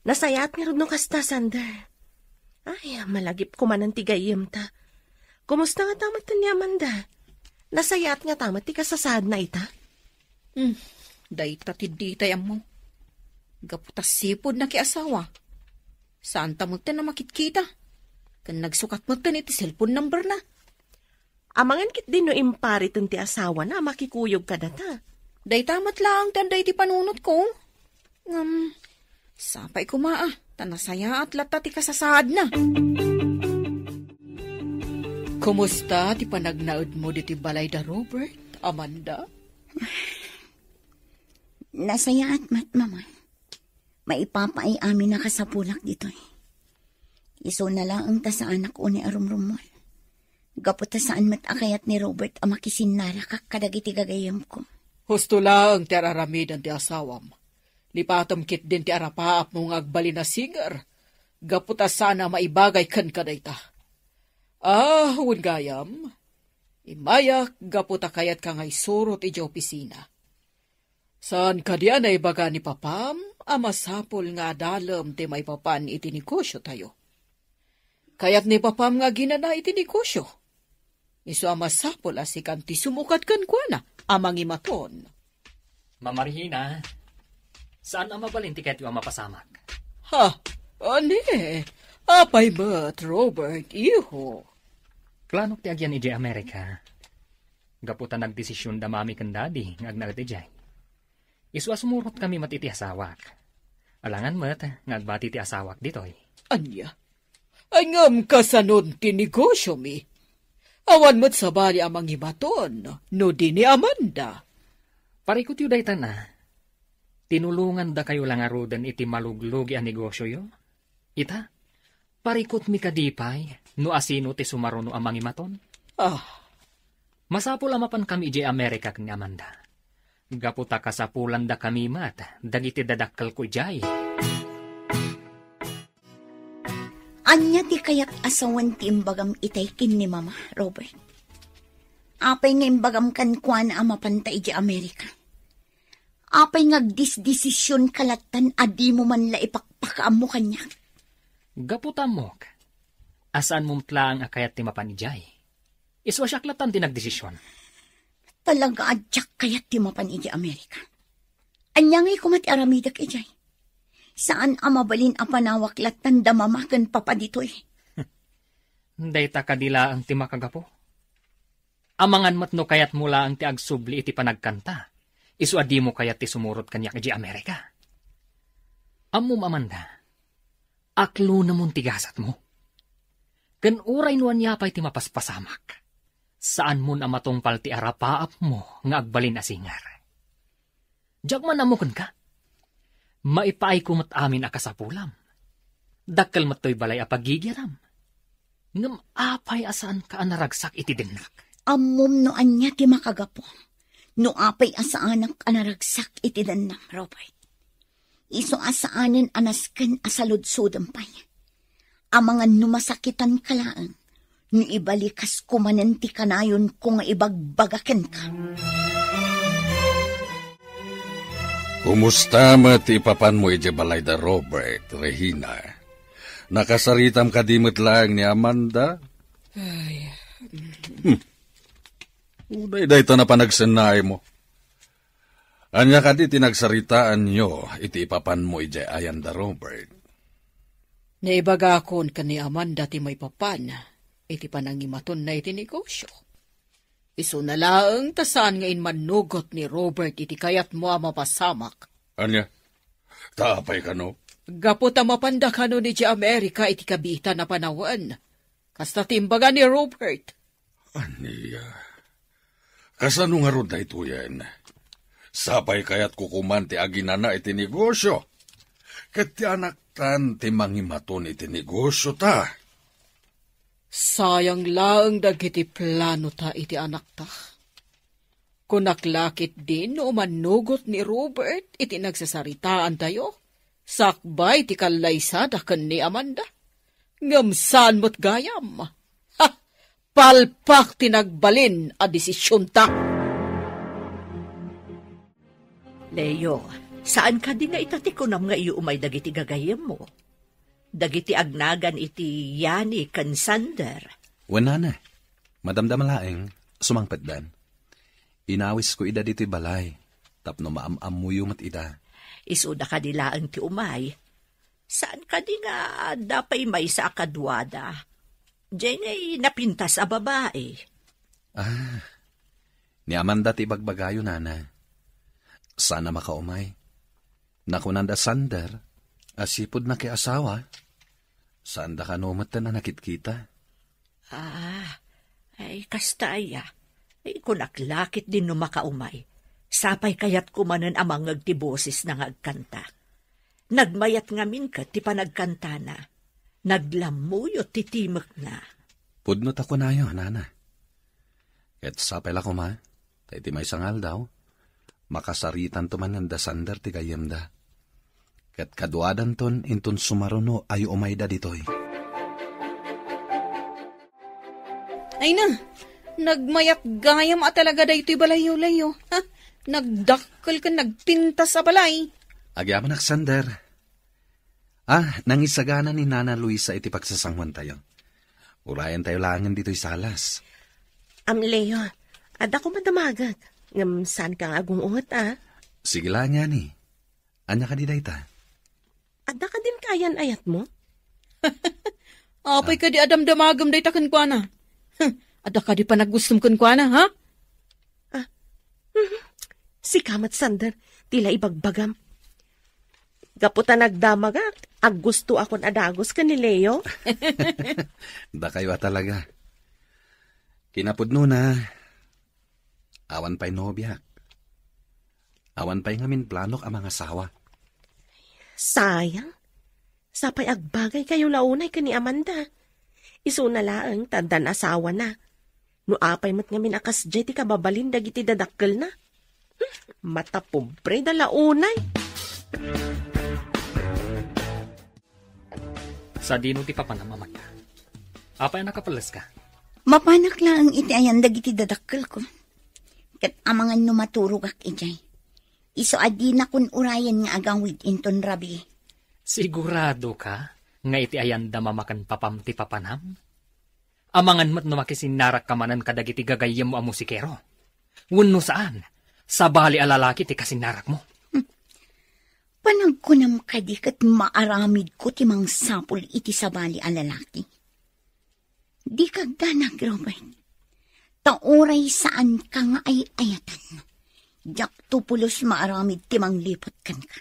Nasayaat ngarud no kasta, Sander. Ay, malagipko manen ti gayyemta. Kumusta ngata metten ni Amanda? Nasayaat ngata met ti kasasaadna ita? Hmm, dayta ti ditay ammo. Gapu ta sipud nakiasawa, saanta metten a makitkita. Ken nagsukat metten iti cellphone numberna. Amangan ketdi no impariten ti asawana a makikuyog kadata. Dayta met laeng ti adda iti panunotko. Ngem, sapay koma a, ta nasayaat latta ti kasasaadna. Kumusta ti panagnaedmo ditoy balay da Robert, Amanda? Nasayaat met, Mama. Maipapaay amin a kasapulak ditoy. Isuna laeng ta saanak unay a rumrummuar. Gapu ta saan met a kayat ni Robert a makisinnarakak kadagiti gagayyemko. Husto laeng ti ar-aramiden ti asawam. Lipatem ketdin ti arapaapmo nga agbalin a singer. Gapu ta saan a maibagay kenka dayta. Ah, wen gayam, immayak gapu ta kayatka nga isurot idiay opisina. Saan kadi a naibaga ni papam a masapul nga adalem ti maipapan iti negosiotayo? Kayat ni papam nga aginana iti negosio. Isu a masapul a sikan ti sumukat kenkuana a mangimaton. Mama Regina, saan a mabalin ti kayatyo a mapasamak? Ha? Ani? Apay met, Robert, iho? Planok ti agyan idiay Amerika. Gapu ta nagdesision da Mami ken Daddy nga agnaed idiay. Isu a sumurotkami met iti asawak. Alangan met nga agbati ti asawak ditoy. Ania? Ay, ngem kasanon ti negosiomi? Awan met sabali a mangimaton no di ni Amanda. Parikutyo dayta na. Tinulongandakayo la ngaruden iti maluglugi a negosioyo. Ita, parikutmi kadi pay no asino ti sumaruno a mangimaton? Ah. Masapul a mapankami idiay Amerika ken ni Amanda. Gapu ta kasapulandakami met dagiti dadakkelko idiay. Ania ti kayat a sawen ti imbagam itay ken ni Mama, Robert? Apay nga imbagam kenkuana a mapanta idiay Amerika? Apay nga agdisdesision ka lattan a dimo man la ipakpakaammo kaniak? Gapu ta ammok a saanmo met laeng a kayat ti mapan idiay. Isu a siak lattan ti nagdesision. Talaga a diak kayat ti mapan idiay Amerika. Ania ngay koma ti aramidek idiay? Saan a mabalin a panawak lattan da mama ken papa ditoy. Dayta kadi laeng ti makagapu. Amangan met no kayatmo laeng ti agsubli iti panagkanta, isu a dimo kayat ti sumurot kaniak idiay Amerika. Ammom, Amanda, aklunemon ti gasatmo. Ken uray no ania pay ti mapaspasamak, saanmon a matungpal ti arapaapmo nga agbalin a singer. Diak man ammo kenka. Maipaayko met amin a kasapulam. Dakkel met toy balay a pagigiram. Ngem apay a saanka a naragsak iti dennak? Ammom no ania ti makagapu no apay a saanak a naragsak iti dennam, Robert. Isu a saanen a nasken a saludsodem pay. Amangan no masakitanka laeng no ibalikas ko manen ti kanayonko nga ibagbaga kenka. Kumusta met ti ipapanmo idiay balay da Robert, Regina? Nakasaritam kadi met laeng ni Amanda? Ay. Hmm. Uray dayta napanagsennaaymo. Ania kadi ti nagsaritaanyo iti ipapanmo idiay ayan da Robert? Naibagakon ken ni Amanda ti maipapan iti panangimatonna iti negosio. Isuna laeng ta saan nga immannugot ni Robert iti kayatmo a mapasamak. Ania? Ta apay kano? Gapu ta mapanda kano idiay Amerika iti kabiitan a panawen. Kasta ti imbaga ni Robert. Ania? Kasano ngarud daytoyen? Sapay kayatko koman ti aginana iti negosio. Ket ti anaktan ti mangimaton iti negosio ta. Sayang laeng dagiti plano ta iti anakta. Kunak la ketdin no umannugot ni Robert iti nagsasaritaantayo, sakbay ti kallaysada ken ni Amanda. Ngem saan met gayam. Ha! Palpak ti nagbalin a desisionta. Leo, saan kadi nga ita ti kunam nga iyu umay dagiti gagayyemmo? Dagiti agnagan iti Yani ken Sander. Wen, nana, madamdama laeng, sumangpetdan. Inawisko ida ditoy balay, tapno maam-ammoyo met ida. Isuda kadi laeng ti umay. Saan kadi nga adda pay maysa a kaduada? Diay ngay napintas a babai. Ah, ni Amanda ti ibagbagayo, nana. Saan a makaumay. Nakunan da Sander a sipud nakiasawa, saanda kano metten a nakitkita. Ah, ay, kasta aya. Ay, kunak la ketdin no makaumay. Sapay kayatko manen a mangngeg ti bosesna nga agkanta. Nagmayat ngamin ket ti panagkantana. Naglammuyot ti timekna. Pudno ta kunayo, nana. Ket sapay la koma, ta iti maysa nga aldaw, makasaritanto manen da Sander ti gayyemda. Ket kaduadanton inton sumaruno a umayda ditoy. Ay na, nagmayat gayam a talaga daytoy balayyo, Leo. Ha? Nagdakkel ken nagpintas a balay. Agyamanak, Sander. Ah, nangisagana ni Nana Luisa iti pagsasanguantayo. Urayantayo laengen ditoy salas. Am, Leo, adda koma damagek. Ngem saan ka nga agung-unget, a? Sige la, Nani. Ania kadi dayta? Adda kadin kaayan-ayatmo? Apay kadi a damdamagem dayta kenkuana? Huh, adda kadi panagustom kenkuana, ha? Ah, mhm. Sika met, Sander, ti la ibagbagam. Gapu ta nagdamagak, aggustoakon a dagus ken ni Leo. Dakayo a talaga. Kinapudnona, awan pay nobiak. Awan pay ngamin planok a mangasawa. Sayang. Sapay agbagaykayo la unay ken ni Amanda. Isuna laeng ta addan asawana. No apay met ngamin a kasdiay ti kababalin dagiti dadakkelna. Hmm, matapobre da la unay. Sadino ti papanam, Amanda? Apay a nakapelleska? Mapanak laeng iti ayan dagiti dadakkelko. Ket amangan no maturogak idiay. Isu a dinakon urayen nga agawid inton rabii. Siguradoka nga iti ayanda mama ken papam ti papanam? Amangan met no makisinnarakka manen kadagiti gagayyemmo a musikero. Wenno saan, sabali a lalaki ti kasinnarakmo. Panagkunam kadi ket maaramidko ti mangsapul iti sabali a lalaki? Dika agdanag, Robert. Ta uray saanka nga ay-ayatan, diakto pulos maaramid ti mangliput kenka.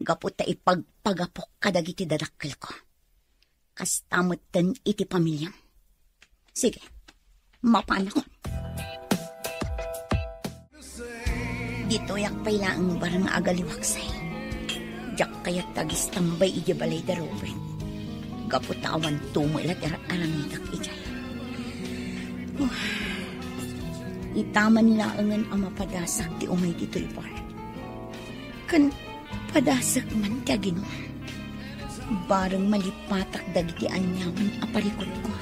Gapu ta ipagpagapok kadagiti dadakkelko. Kasta metten iti pamiliam. Sige, mapanakon. Ditoyak pay laeng bareng nga agaliwaksay. Diak kayat agistambay idiay balay da Robert. Gapu ta awan tumo la ti ar-aramidak idiay. Huh. Ita man laengen a mapadasak ti umay ditoy bar. Ken padasek man ti aginum. Bareng malipatak dagiti aniaman a parikutko.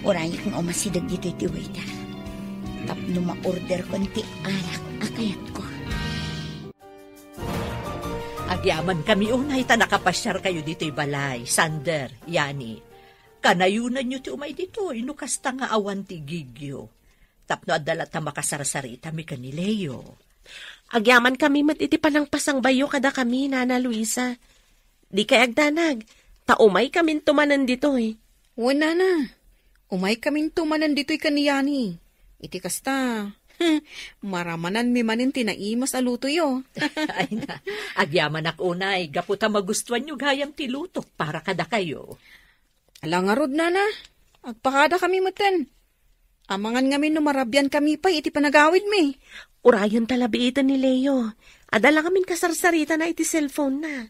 Urayek nga umasideg ditoy ti waiter tapno ma-orderkon ti arak a kayatko. Agyamankami unay ta nakapasiarkayo ditoy balay, Sander, Yani. Kanayonanyo ti umay ditoy no kasta nga awan ti igigyo. Tapno adda latta makasarsaritami ken ni Leo. Agyamankami met iti panangpasangbayo kadakami, Nana Luisa. Dikay agdanag, ta umaykaminto manen ditoy. Wen, Nana. Umaykaminto manen ditoy ken ni Yani. Iti kasta, hmm, maramananmi manen ti naimas a lutoyo. Ay na, agyamanak unay, gapu ta magustuanyo gayam ti lutok para kadakayo. Ala ngarud, Nana. Agpakadakami metten. Amangan ngamin no marabiankami pay iti panagawidmi. Urayen ta la biiten ni Leo. Adda la ngamin kasarsaritana iti cellphone-na.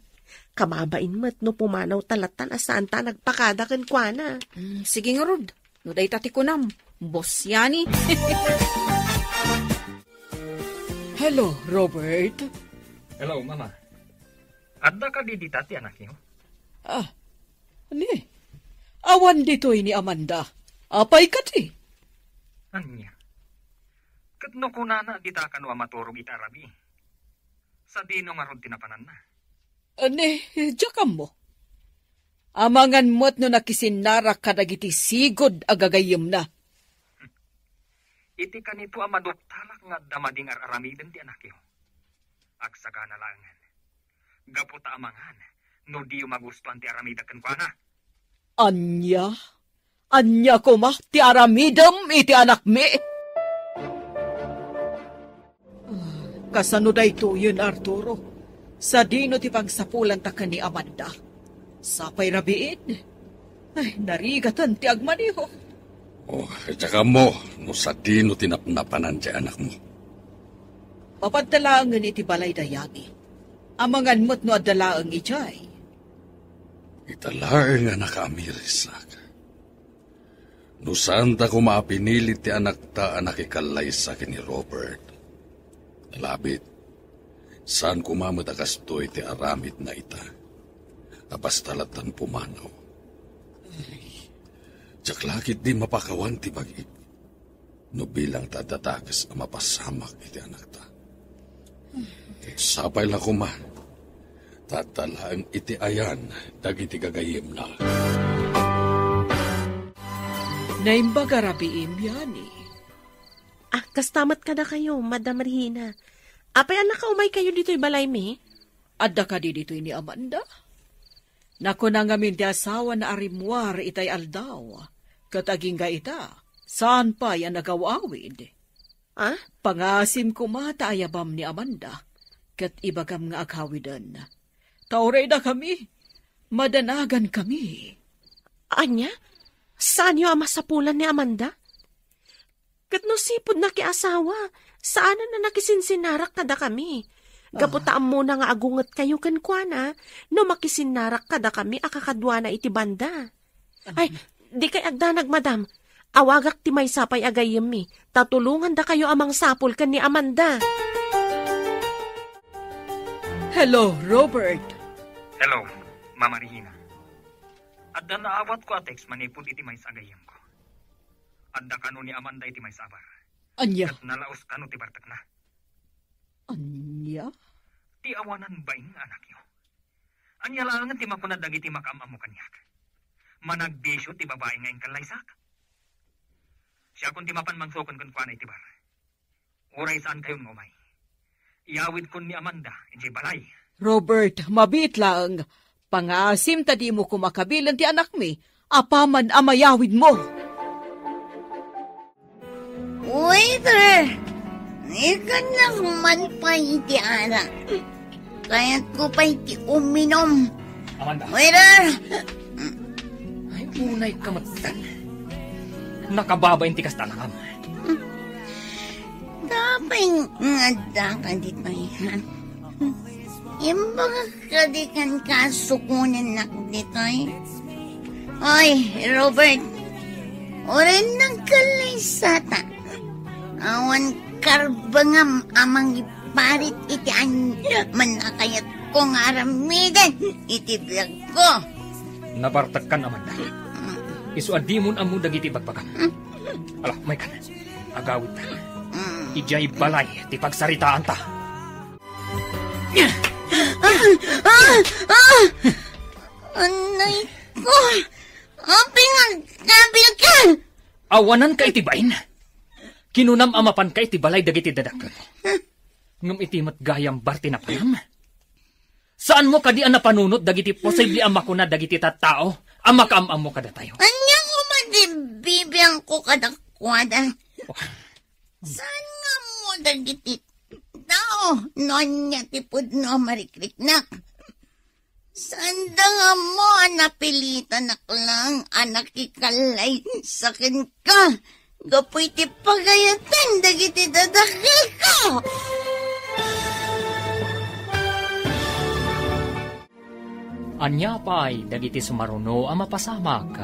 Kababain met no pumanawta lattan a saanta a nagpakada kenkuana. Mm, sige ngarud. No dayta ti kunam, Boss Yani. Hello, Robert. Hello, Mama. Adda kadi dita ti anakyo? Ah, ni, awan ditoy ni Amanda. Apay kadi? Ania? Ket no kunana dita kano a maturog iti arabii, sadino ngarud ti napananna? Ni, diak ammo. Amangan met no nakisinnarak kadagiti sigud a gagayyemna. Iti kanito a maduktalak nga adda madi nga ar-aramiden ti anakyo. Agsagana laengen. Gapu ta amangan no diyo magustuan ti aramidek kenkuana. Ania? Ania koma ti aramidem iti anakmi? Kasano daytoyen, Arturo? Sadino ti pangsapulanta ken ni Amanda? Sapay rabiin? Ay, narigaten ti agmaneho. Oh, diak ammo no sadino ti napnapanan ti anakmo. Mapadta laengen iti balay dayami. Amangan met no adda laeng idiay. Ita laeng a nakaamirisak. No saanta koma a pinilit ti anakta a nakikallaysa ken ni Robert, nalabit, saan koma met a kastoy ti aramidna ita. A basta lattan pumanaw. Ay, diak la ketdi mapakawan ti bagik. No bilang ta adda dakes a mapasamak iti anakta. Sapay la koma, ta adda laeng iti ayan dagiti gagayyemna. Naimbag a rabiim, Yani. Ah, kasta met kadakayo, Madam Regina. Apay a nakaumaykayo ditoy balaymi? Adda kadi ditoy ni Amanda? Nakuna ngamin ti asawana a rimmuar itay aldaw, ket agingga ita, saan pay a nagaw-awid. Ah? Pangasim koma ta ayabam ni Amanda, ket ibagam nga aghawiden. Ta uray dakami, madanagankami. Ania? Saanyo a masapulan ni Amanda? Ket no sipud nakiasawa, saanen a nakisinsinarak kadakami. Gapu ta ammona nga agungetkayo kenkuana no makisinnarak kadakami a kakaduana iti banda. Ay, dikay agdanag, madam. Awagak ti maysa pay a gayyemmi, ta tulongandakayo a mangsapul ken ni Amanda. Hello, Robert. Hello, Mama Regina. Adda naawatko a text manipud iti maysa a gayyemko. Adda kano ni Amanda iti maysa a bar. Ania? Ket nalaos kano ti bartekna. Ania? Ti awanan bain nga anakyo. Ania laengen ti makuna dagiti makaam-ammo kaniak? Managbisio ti babai nga inkallaysak. Siakon ti mapan mangsuken kenkuana iti bar. Uray saankayon nga umay. Iyawidkon ni Amanda idiay balay. Robert, mabiit laeng. Pangngaasim ta dimo koma kabilen ti anakmi apaman a mayawidmo. Waiter! Ikannak man pay iti arak. Kayatko pay ti uminom. Amanda. Waiter! Ay, unay ka met. Nakababain ti kasta, anak. Apay nga adda ka ditoy, ha? Imbagak kadi kenka a sukonennak ditoy? Oy, Robert, uray nagkallaysata. Awan karbengam a mangiparit iti aniaman a kayatko nga aramiden iti biagko. Nabartekkan, Amanda. Isu a dimon ammo dagiti ibagbagam. Ala, maykan. Agawidta. Idiay balay ti pagsaritaanta. Ah! Ah! Ah! Anay ko! Apay nga agkabilka? Awananka iti bain. Kinunam a mapanka iti balay dagiti dadakkel. Ngem iti met gayam barti napanam. Saanmo kadi a napanunot dagiti posible a makuna dagiti tattao a makaam-ammo kadatayo? Ania koma ti bibiangko kadakuada? Oh. Saan nga ammo dagiti tao no ania ti pudno a marikriknak? Saanda nga ammo a napilitanak lang a nakikallaysa kenka gapu iti pagayatan dagiti dadakkelko. Ania pay dagiti sumaruno a mapasamak?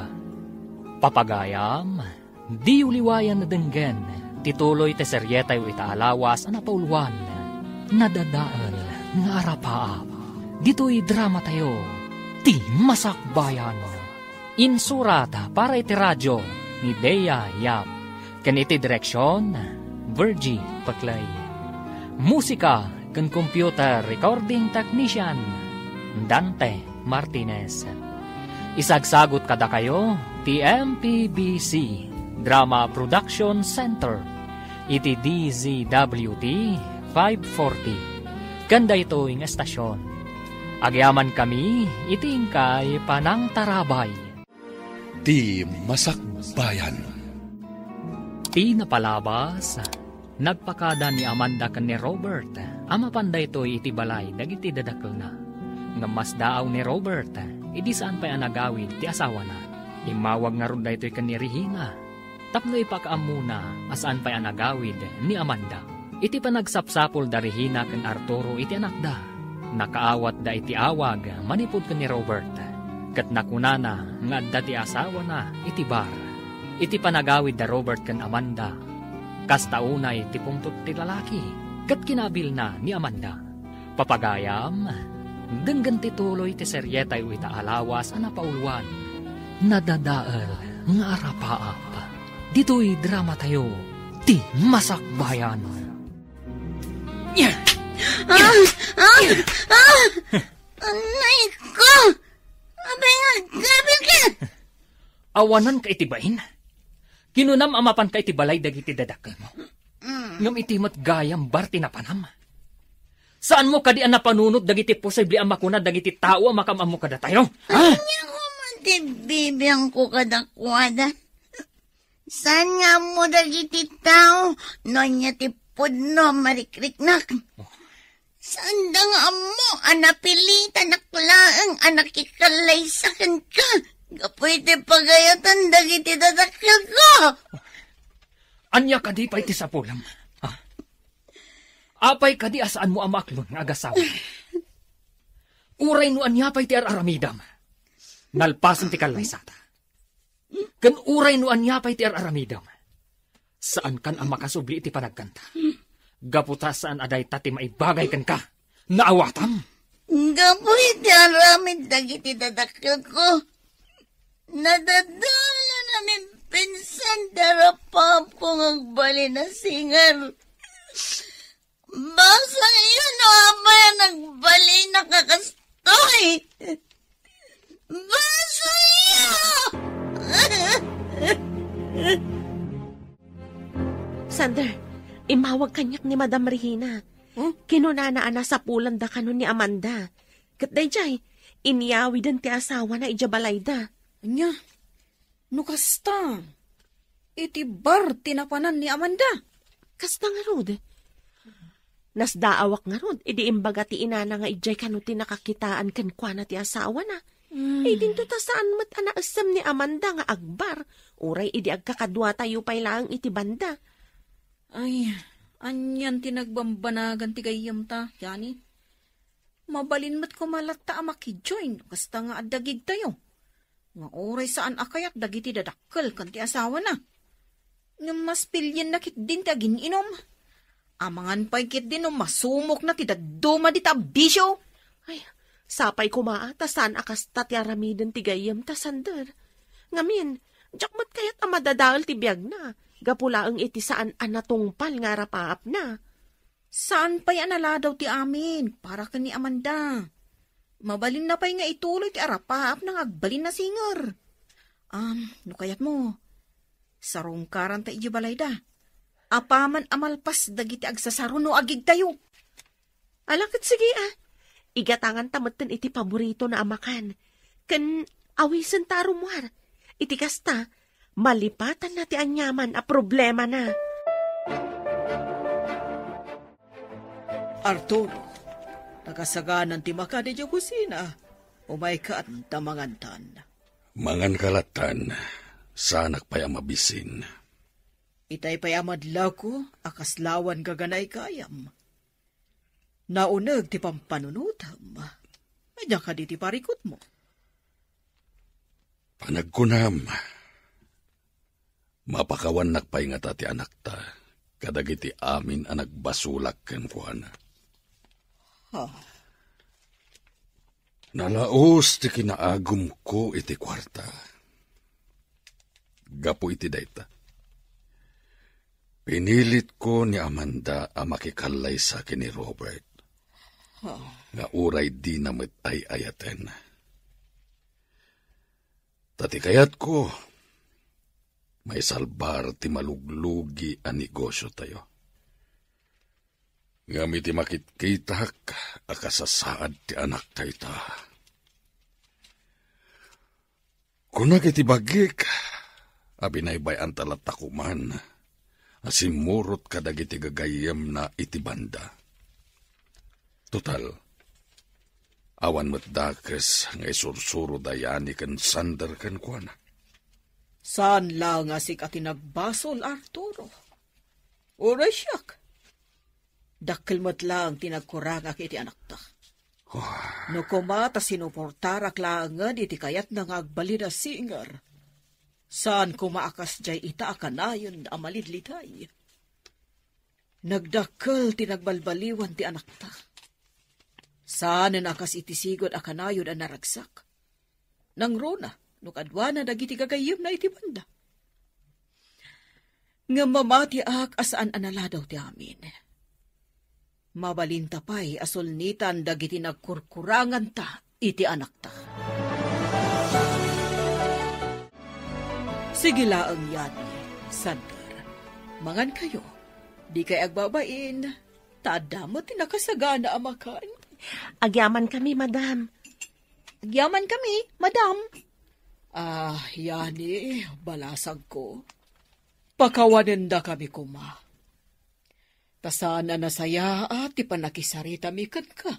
Papagayam, diyo liwayan a denggen ti tuloy ti serietayo ita a lawas a napauluan, Nadadael nga Arapaap. Ditoy dramatayo, Ti Masakbayan. Insurat para iti radio ni Bea Yap, ken iti direksion, Virgie Peclay. Musika ken computer recording technician, Dante Martinez. Isagsagut kadakayo ti M P B C Drama Production Center iti D Z W T five forty ken daytoy nga estasion. Agyamankami iti inkay panangtarabay. Ti Masakbayan. Ti napalabas, nagpakada ni Amanda ken ni Robert a mapan daytoy iti balay dagiti dadakkelna. Ngem masdaaw ni Robert idi saan pay a nagawid ti asawana. Immawag ngarud daytoy ken ni Regina tapno ipakaammona a saan pay a nagawid ni Amanda. Iti panagsapsapul da Regina ken Arturo iti anakda, nakaawatda iti awag manipud ken ni Robert, ket nakunana nga adda ti asawana iti bar. Iti panagawid da Robert ken Amanda, kasta unay ti pungtot ti lalaki ket kinabilna ni Amanda. Papagayam, denggen ti tuloy ti serietayo ita a lawas a napauluan, Nadadael nga Arapaap. Ditoy dramatayo, Ti Masakbayan. Ah! Ah! Ah! Anay ko! Apay nga agkabilka? Awananka iti bain? Kinunam a mapanka iti balay dagiti dadakkelmo. Mm. Ngem iti met gayam bar ti napanam. Saanmo kadi a napanunot dagiti posible a makuna dagiti tao a makaam-ammo kadatayo? Ha? Ania koma ti bibiangko kadakuada? Saan nga ammo dagiti tao no ania ti pudno a marikriknak? Saanda nga ammo a napilitanak laeng a nakikallaysa kenka gapu iti pagayatan dagiti dadakkelko? Ania kadi pay ti sapulem? Ha? Apay kadi a saanmo a maaklon nga agasawa? Uray no ania pay ti ar-aramidem, nalpasen ti kallaysata. Ken uray no ania pay ti ar-aramidem, saankan a makasubli iti panagkanta. Gapu ta saan a dayta ti maibagay kenka. Naawatam? Gapu iti aramid dagiti dadakkelko, nadadalan a mimpinsan ti arapaapko nga agbalin a singer. Basolyo no apay a nagbalin a kastoy. Basolyo! Sander, immawag kaniak ni Madam Regina. Hmm? Kinunana a nasapulanda kano ni Amanda. Ket daydiay, inyawiden ti asawana idiay balayda. Ania? No kasta, iti bar ti napanan ni Amanda. Kasta ngarud. Nasdaawak ngarud, idi imbaga ti inana nga idiay kano ti nakakitaan kenkuana ti asawana. Hmm. Ay, dinto ta saan met a naessem ni Amanda nga agbar, uray idi agkakaduatayo pay laeng iti banda. Ay, anian ti nagbambanagan ti gayyemta, Yani? Mabalin met koma latta a makijoin, kasta nga adda gigtayo. Nga uray saan a kayat dagiti dadakkel ken ti asawana. Ngem mas pilienna ketdin ti agin-inom. Amangan pay ketdin no masumokna ti dadduma dita a bisio. Ay, sapay koma a ta saan a kasta ti aramiden ti gayyemta, Sander. Ngamin, diak met kayat a madadael ti biagna, gapu laeng iti saan a natungpal nga arapaapna. Saan pay a naladaw ti amin para ken ni Amanda. Mabalinna pay nga ituloy ti arapaapna nga agbalin a singer. Am, no kayatmo, sarungkaranta idiay balayda. Apaman a malpas dagiti agsasaro no agigtayo. Ala ket sige a. Igatanganta metten iti paboritona a makan. Ken awisenta a rummuar. Iti kasta, malipatanna ti aniaman a problemana. Arturo, nakasaganan ti makan idiay kusina. Umaykan ta mangantan. Manganka lattan, saanak pay a mabisin. Itay pay a madlawko a kaslawan gaganay gayam. Nauneg ti pampanunotem. Ania kadi ti parikutmo? Panagkunam, mapakawannak pay ngata ti anakta kadagiti amin a nagbasolak kenkuana. Ha? Nalaus ti kinaagumko iti kuarta. Gapu iti dayta, pinilitko ni Amanda a makikallaysa ken ni Robert. Ha? Nga uray dina met ay-ayaten. Ta ti kayatko, maisalbar ti maluglugi a negosiotayo. Ngem iti makitkitak a kasasaad ti anakta ita, kunak iti bagik a binaybay-anta latta koman a simmurot kadagiti gagayyemna iti banda. Total, awan met dakes nga isursuro da Yani ken Sander kenkuana. Saan la nga sika ti nagbasol, Arturo. Uray siak. Dakkel met laeng ti nagkurangak iti anakta. Oh. No koma ta sinuportarak laengen iti kayatna nga agbalin a singer, saan koma a kasdiay ita a kanayon a malidlitay. Nagdakkel ti nagbalbaliwan ti anakta. Saanen a kas iti sigud a kanayon a naragsak. Nangruna no kaduana dagiti gagayyemna iti banda. Ngem mamatiak a saan a naladaw ti amin. Mabalinta pay a sulnitan dagiti nagkurkuranganta iti anakta. Sige laeng, Yani, Sander. Mangankayo. Dikay agbabain, ta adda met ti nakasagana a makan. Agyamankami, madam. Agyamankami, madam. Ah, Yani, balasagko. Pakawanendakami koma. Ta saan a nasayaat ti pannakisaritami kenka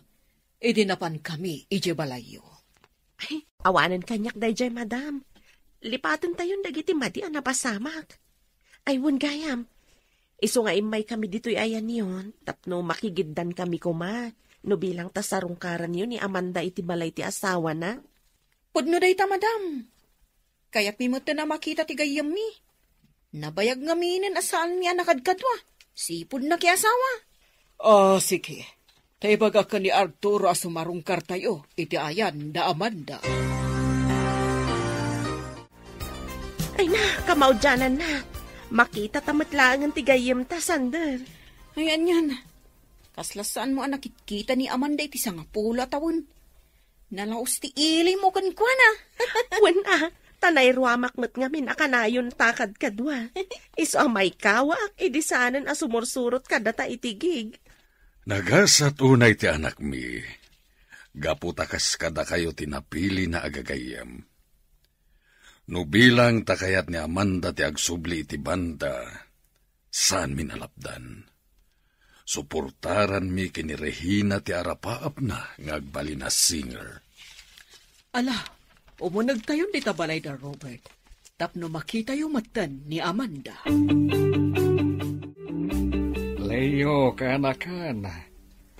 idi napankami idiay balayyo. Ay, awanen kaniak daydiay, madam. Lipatentayon dagiti madi a napasamak. Ay, wen gayam. Isu nga immaykami ditoy ayanyon tapno makigiddankami koma no bilang ta sarungkaranyo ni Amanda iti balay ti asawana. Pudno dayta, madam. Kayatmi metten a makita ti gayyemmi. Nabayag ngaminen a saanmi a nakadkadua. Sipud nakiasawa. Ah, sige. Ta ibagak ken ni Arturo a sumarungkartayo iti ayan da Amanda. Ay na, kamaudianan na. Makita ta met laengen ti gayyemta, Sander. Ay, anian. Kasla saanmo a nakitkita ni Amanda iti sangapulo a tawen. Nalaus ti ilimo kenkuana. Wen a, ta nairuamak met ngamin a kanayon ta kadkadua. Isu a maikawaak idi saanen a sumursurot kadata iti gig. Nagasat unay ti anakmi, gapu ta kas kadakayo ti napilina a gagayyem. No bilang ta kayat ni Amanda ti agsubli iti banda, saanmi a lapdan. Suportaranmi ken ni Regina ti arapaapna nga agbalin a singer. Ala, umunegtayon dita balayda, Robert, tapno makitayo metten ni Amanda. Leo, kaanakan,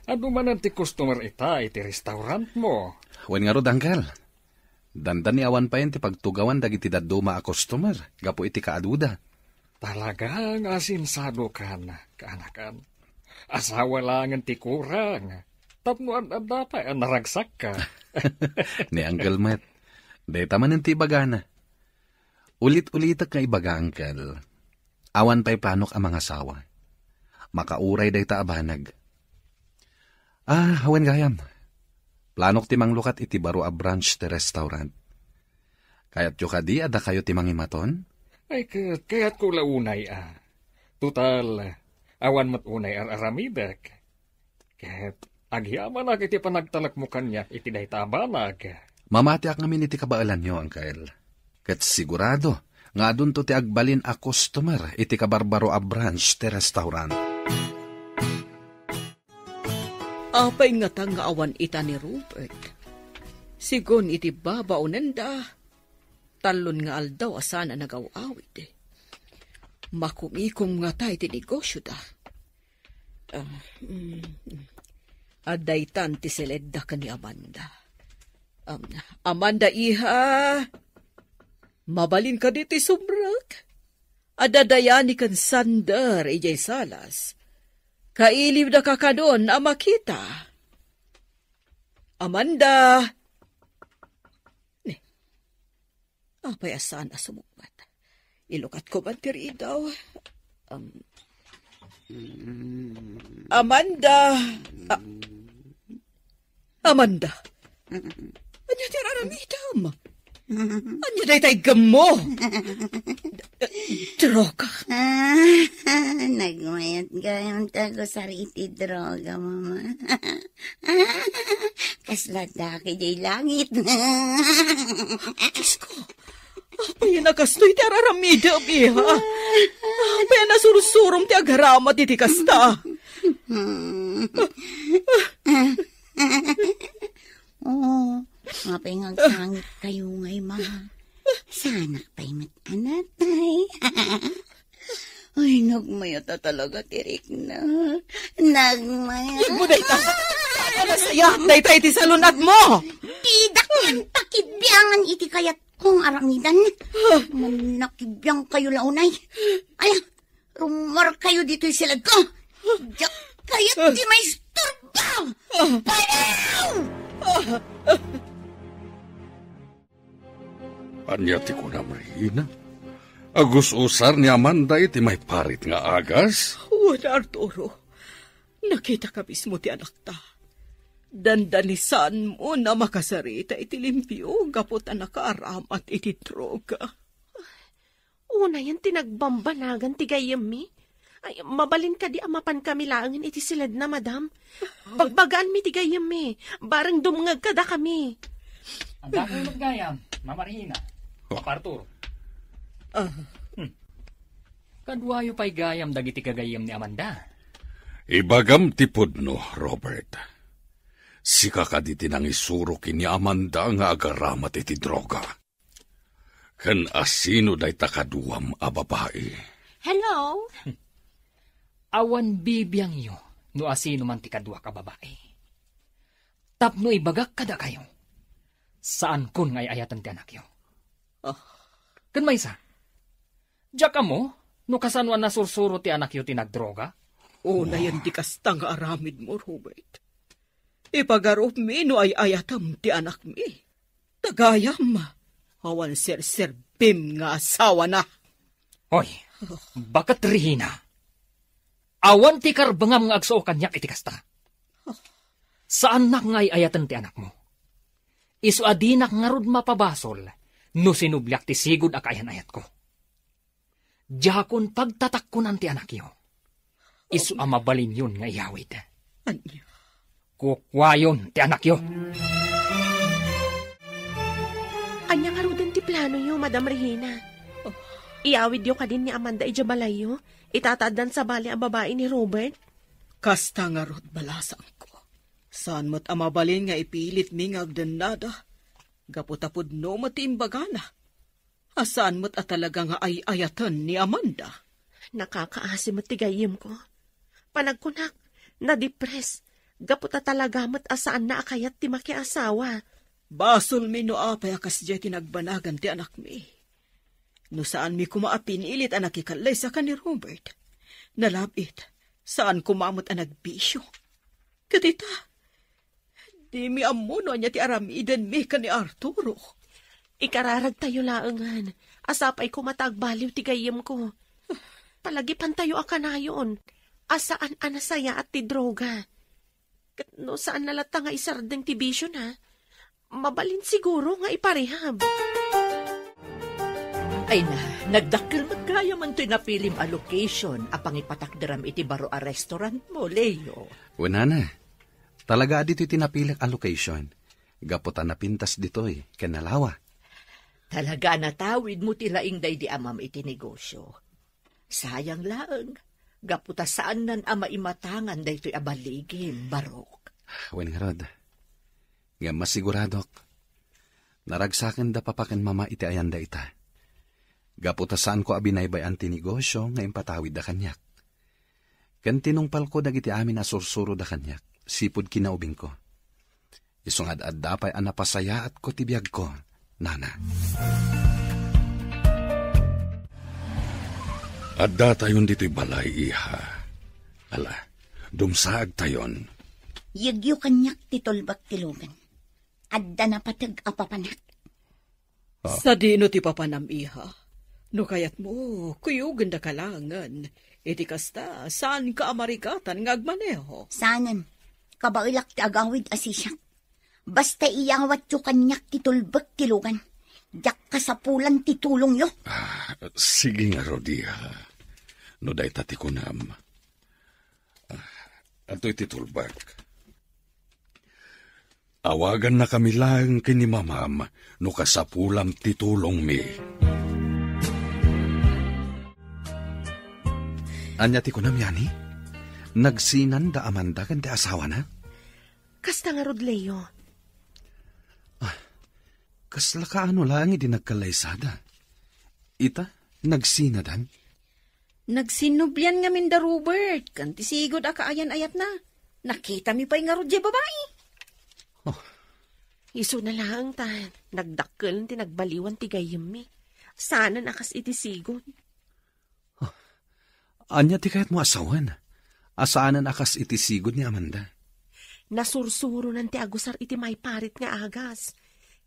adu manen ti customer ita iti restaurantmo? Wen ngarud, uncle. Dandani awan payen ti pagtugawan dagiti dadduma a customer gapu iti kaaduda. Talaga nga asinsadokan, kaanakan. Asawa laengen ti kurang. Tapno ad-adda pay a naragsakka. Ni Uncle met, dayta manen ti ibagana. Ulit-ulitek nga ibaga, Uncle. Awan pay planok a mangasawa. Makauray dayta a banag. Ah, awan gayam. Planok ti manglukat iti baro a branch ti restaurant. Kayatyo kadi a dakayo ti mangimaton? Ay, ket kayatko la unay a. Total, awan met unay ar-aramidek. Ket agyamanak iti panagtalekmo kaniak iti dayta a banag. Mamatiak ngamin iti kabaelanyo, Uncle. Ket sigurado nga adunto ti agbalin a customer iti kabarbaro a branch ti restaurant. Apay ngata nga awan ita ni Robert? Sigun iti babaonenda, tallon nga aldaw a saan a nagaw-awid. Makumikom ngata iti negosyoda. Ah, mm, adda itan ti siledda ken ni Amanda. Um, Amanda, iha, mabalin kadi ti sumrek? Adda Dayani ken Sander idiay salas. Kailiwda kakadon a makita. Amanda! Ni, apay a saan a sumungbat? Ilukatko man ti ridaw. Um, Amanda! A-, Amanda! Ania ti ar-aramidem? Ania dayta iggemmo? Droga. Ah, nagmayat gayam ta agusar iti droga, Mama. Kasla dake diay langit. Diyos ko, apay a kastoy ti ar-aramidem, iha? Apay a nasursurom ti agaramat iti kasta? Oo, apay nga agsangit kayo ngay, Ma. Saanak pay met a natay. Ay, nagmayat a talaga ti rikna. Nagmayat. Igmo dayta. Saan a nasayaat dayta iti salun-atmo? Didak man pakibiangan iti kayatko nga aramidan. Mannakibiang kayo la unay. Ala, rummuar kayo ditoy siledko. Diak kayat ti maisturbo. Panaw! Ania ti kunam, Rina? Agus-usar ni Amanda iti maiparit nga agas? Wen, Arturo, nakitaka mismo ti anakta. Dandanisanmo a makasarita iti limpio gapu ta nakaaramat iti droga. Unayen ti nagbambanagan ti gayyemmi. Ay, mabalin kadi a mapankami laengen iti siledna, madam? Bagbagaanmi ti gayyemmi. Bareng dumngeg kadakami. Adda kayo met gayam, Mama Rina, Oh. Papa Arturo. Ah. Hmm. Kaduayo pay gayam dagiti gagayyem ni Amanda. Ibagam ti pudno, Robert. Sika kadi ti nangisuro ken ni Amanda nga agaramat iti droga? Ken asino dayta kaduam a babai? Hello? Awan bibiangyo no asino man ti kaduak a babai. Tapno ibagak kadakayo, saankon nga ay-ayaten ti anakyo. Ah. Ken maysa, diak ammo no kasano a nasursuro ti anakyo ti nagdroga? Unayen ti kasta nga aramidmo, Robert. Ipagarupmi no ay-ayatem ti anakmi. Ta gayam, awan serserbim nga asawana. Oy, baket Rina. Awan ti karbengam nga agsao kaniak iti kasta. Saannak nga ay-ayaten ti anakmo. Isu a dinak ngarud mapabasol no sinubliak ti sigud a kaayan-ayatko. Diakon pagtatakkonan ti anakyo. Isu a mabalinyon nga iyawid. Ania? Kukuayon ti anakyo. Ania ngaruden ti planoyo, Madam Regina? Oh. Iyawidyo kadin ni Amanda idiay balayyo? Ita ti addan sabali a babai ni Robert? Kasta ngarud, balasangko. Saan met a mabalin nga ipilitmi nga agdennada. Gapu ta pudno met ti imbagana. A saan met a talaga nga ay-ayaten ni Amanda. Nakakaasi met ti gayyemko. Panagkunak, nadipres. Gapu ta talaga met a saanna a kayat ti makiasawa. Basolmi no apay a kasdiay ti nagbanagan ti anakmi. No saanmi koma a pinilit a nakikallaysa ken ni Robert, nalab-it, saan koma met a nagbisio. Ket ita, dimi ammo no ania ti aramidenmi ken ni Arturo. Ikararagtayo laengen a sapay koma ta agbaliw ti gayyemko. Palagipantayo a kanayon a saan a nasayaat ti droga. Ket no saanna latta nga isardeng ti bisiona, mabalin siguro nga iparehab. Ay na, nagdakkel met gayam toy napilim a location a pangipatakderam iti baro a restaurantmo, Leo. Wen, nana, talaga a ditoy ti napilik a location. Gapu ta napintas ditoy ken nalawa. Talaga a natawidmo ti laing daydi amam iti negosio. Sayang laeng, gapu ta saannan a maimatangan daytoy a baligim, Barok. Wen ngarud, ngem masiguradok, naragsakenda papa ken mama iti ayanda ita. Gapu ta saanko a binaybay-an ti negosio nga impatawidda kaniak. Ken tinungpalko dagiti amin a sursuroda kaniak, sipud kinaubingko. Isu nga ad-adda pay a napasayaatko ti biagko, nana. Addatayon ditoy balay, iha. Ala, dumsaagtayon. Yegyo kaniak ti tulbek ti lugan. Adda napateg a papanak. Ah. Sadino ti papanam, iha? No kayatmo, kuyogenda ka laengen. Iti kasta, saanka a marikatan nga agmaneho. Saanen. Kabaelak ti agawid a sisiak. Basta iyawatyo kaniak ti tulbek ti lugan. Diak kasapulan ti tulongyo. Ah, sige ngarud, iha. No dayta ti kunam. Ah, adtoy ti tulbek. Awagannakami laeng ken ni mamam no kasapulam ti tulongmi. Ania ti kunam, Yani? Nagsinan da Amanda ken ti asawana? Kasta ngarud, Leo. Ah, kasla kaano laeng idi nagkallaysada? Ita, nagsinadan? Nagsinnublian ngamin da Robert, ken ti sigud a kaayan-ayatna. Nakitami pay ngarud diay babai. Oh. Isuna laeng ta nagdakkel ti nagbaliwan ti gayyemmi. Saanen a kas iti sigud. Oh. Ania ti kayatmo a sawen? A saanen a kas iti sigud ni Amanda. Nasursuronan ti agusar iti maiparit nga agas.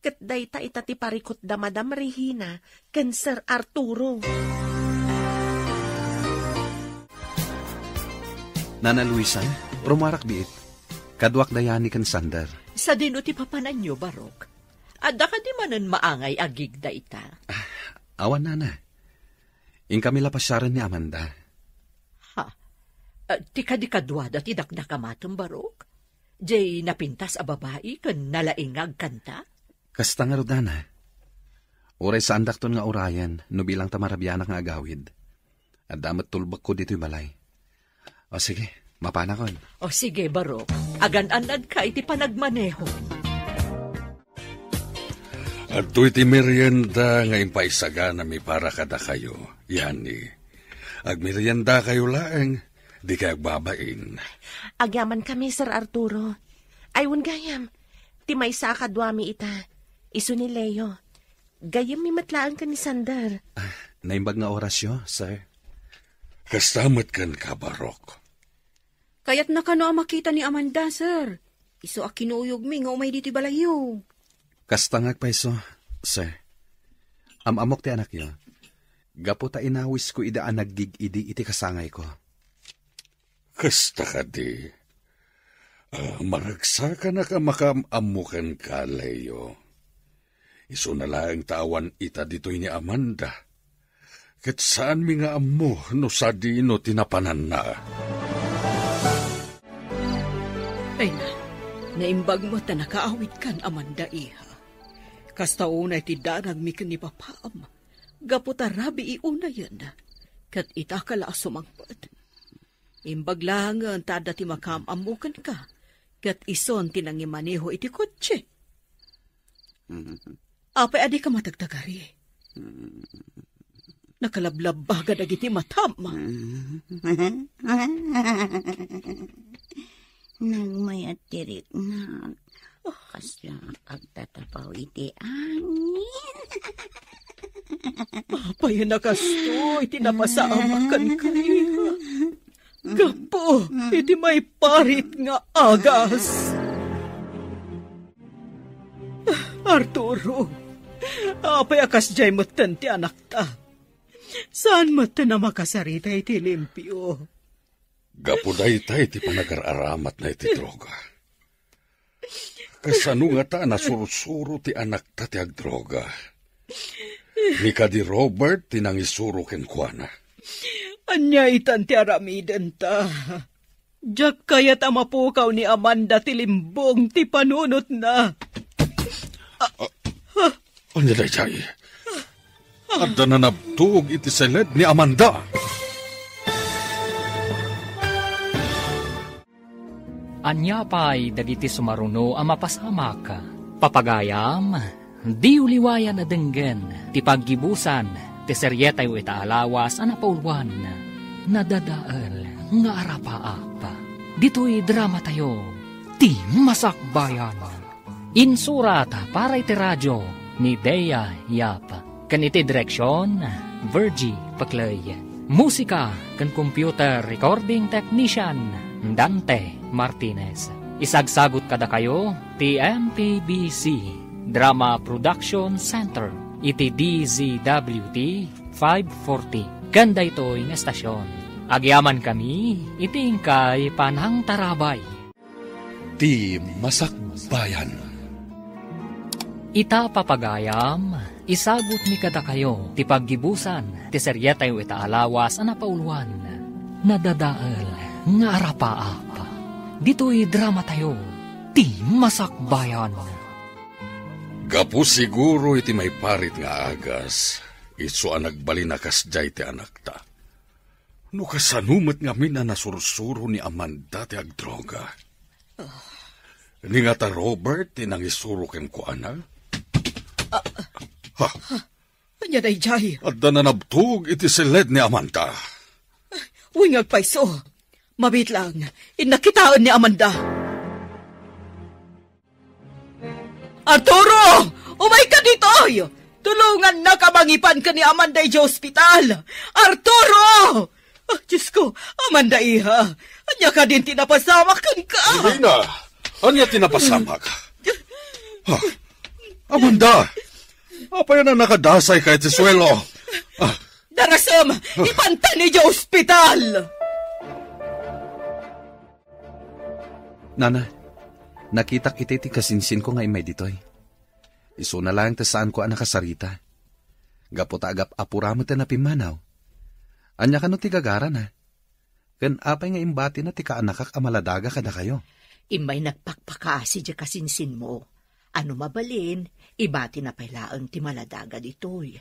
Ket dayta ita ti parikut da Madam Regina ken Sir Arturo. Nana Luisa, rumuarak biit. Kaduak da Yani ken Sander. Sadino ti papananyo, Barok? Adda kadi manen maangay a gig dayta? Ah, awan, nana. Inkami la pasiaren ni Amanda. Ha? Ah, ti kadi kaduada ti dakdakamatem, Barok? Jay napintas a babai ken nalaingag kanta? Kasta ngarud, nana. Uray saandakton nga urayen no bilang ta marabianak nga agawid. Adda met tulbekko ditoy balay. O sige, mapanakon. O sige, Barok. Agan-annadka iti panagmaneho. Adtoy ti merienda nga impaisaganami para kadakayo, Yani. Agmeriendakayo laeng, dikay agbabain. Agyamankami, Sir Arturo. Ay, wen gayam, ti maysa a kaduami ita, isu ni Leo. Gayyemmi met laeng ken ni Sander. Ah, naimbag nga orasyo, sir. Kasta met kenka, Barok. Kayatna kano a makita ni Amanda, sir. Isu a kinuyogmi nga umay ditoy balayyo. Kasta nga agpayso, sir. Am-ammok ti anakyo. Gapu ta inawisko ida a naggig-idi iti kasangayko. Kasta kadi. Ah, maragsakanak a makaam-ammo kenka, Leo. Isuna laeng ta awan ita ditoy ni Amanda. Ket saanmi nga ammo no sadino ti napananna. Ay na, naimbag met ta nakaawidkan, Amanda, iha. Kasta unay ti danagmi ken ni papaam, gapu ta rabii unayen, ket ita ka la a sumangpet. Imbag laengen ta adda ti makaam-ammo kenka, ket isun ti nangimaneho iti kotse. Apay a dika matagtagari? Nakalablabbaga dagiti matam. Nagmayat ti riknak. Kasla agtatapaw iti angin. Apay a nakastoy ti napasamak kenka, iha? Gapu iti maiparit nga agas. Arturo, apay a kasdiay metten ti anakta? Saan metten a makasarita iti limpio? Gapu dayta iti panagar-aramatna iti droga. Kasano ngata a nasursuro ti anakta ti agdroga? Ni kadi Robert ti nangisuro kenkuana. Ania itan ti aramidenta? Diak kayat a mapukaw ni Amanda ti limbong ti panunotna. Ania daydiay? Adda nanabtog iti seled ni Amanda. Ania pay dagiti sumaruno a mapasamak? Papagayam, diyo liwayan a denggen ti paggibusan ti serietayo ita a lawas a napauluan, Nadadael nga Arapaap. Ditoy dramatayo, Ti Masakbayan. Insurat para iti radio ni Dea Yap, ken iti direksion, Virgie Pecley. Musika ken computer recording technician, Dante Martinez. Isagsagut kadakayo ti M P B C Drama Production Center iti D Z W T five forty. Ken daytoy nga estasion, agyamankami iti inkay panangtarabay. Ti Masakbayan. Ita, papagayam, isagutmi kadakayo ti paggibusan ti serietayo ita a lawas a napauluan, Nadadael nga Arapaap. Ditoy dramatayo, Ti Masakbayan. Gapu siguro iti maiparit nga agas, isu a nagbalin a kasdiay ti anakta. No kasano met ngamin a nasursuro ni Amanda ti agdroga? Ni ngata Robert ti nangisuro kenkuana? Ha? Ania daydiay? Adda nanabtog iti seled ni Amanda. Wen nga agpayso. Mabiit lang, innak kitaen ni Amanda. Arturo! Umayka ditoy! Tulongannaka a mangipan ken ni Amanda idiay ospital! Arturo! Ah, Diosko, Amanda, iha, ania kadin ti napasamak kenka? Dina, ania ti napasamak? Ha? Amanda! Apay a nakadasayka iti suelo? Ah. Darasem! Ipanta idiay ospital! Nana, nakitak iti ti kasinsinko nga immay ditoy. Isuna laeng ti saanko a nakasarita. Gapu ta agap-apura met ti napimmanaw. Ania kano ti gagarana? Ken apay nga imbatina ti kaanakak a maladaga kadakayo? Immay nagpakpakaasi ti kasinsinmo. Ano mabalin, ibatina pay laeng ti maladaga ditoy.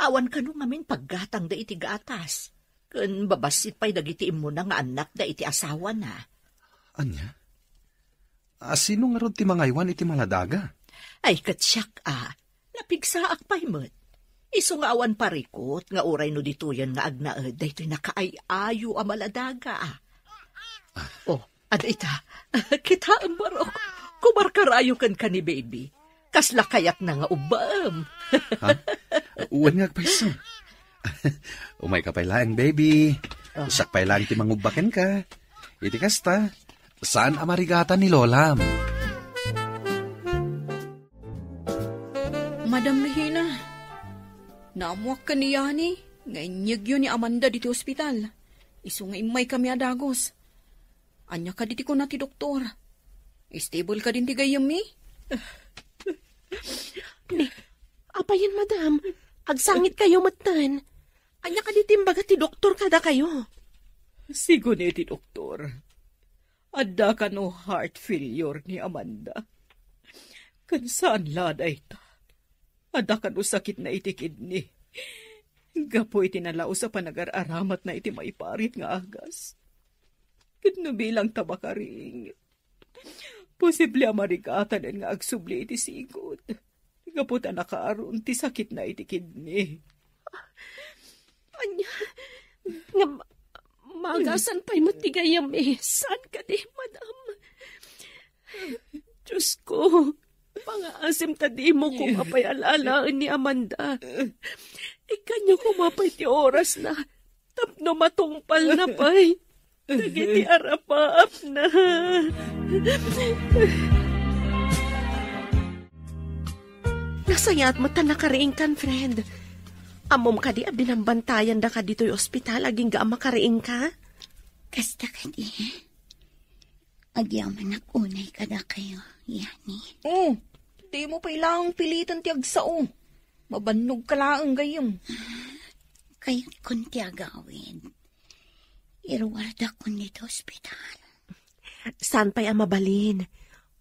Awan kano ngamin paggatangda iti gatas, ken babassit pay dagiti immuna nga annakda iti asawana. Ania? A, sino ngarud ti mangaywan iti maladaga? Ay, ket siak a, napigsaak pay met. Isu nga awan parikut nga uray no ditoyen nga agnaed daytoy nakaay-ayo a maladaga. Oh, adda ita. Kitaem, barok. Kumarkarayo kenka ni baby. Kasla kayatna nga ubbaem. Ha? Wen nga agpayso. Umayka pay laeng, baby. Ah. Siak pay laeng ti mangubba kenka. Iti kasta, saan a marigatan ni Lolam. Madam Regina, naammoak ken ni Yani nga inyegyo ni Amanda ditoy ospital. Isu nga immaykami a dagus. Ania kadi ti kuna ti doktor? Stable kadin ti gayyemmi? Ni, apayen, madam? Agsangitkayo metten. Ania kadi ti imbaga ti doktor kadakayo? Sigun iti doktor, Adda kano heart failure ni Amanda. Ken saan la dayta. Adda kano sakitna iti kidney. Gapu iti nalaus a panagar-aramatna iti maiparit nga agas. Ket no bilang ta makaring, posible a marigatanen nga agsubli iti sigud. Gapu ta nakaaron ti sakitna iti kidney. Ania? Nga ma-, maagasan pay met ti gayyem, eh. Saan kadi, madam? Diyos ko, pangaasim ta dimo koma pay alaalaen ni Amanda. Ikkanyo koma pay ti orasna tapno matungpalna pay dagiti arapaapna. Nasayaat met ta nakariingkan, friend. Ammom kadi a binambantayan daka ditoy ospital agingga a makariingka? Kasta kadi. Agyamanak unay kadakayo, Yani. Oh, dimo pay laeng piliten ti agsao. Mabannogka laeng gayyem. Kayatkon ti agawid. Iruardakon ditoy ospital. Saan pay a mabalin?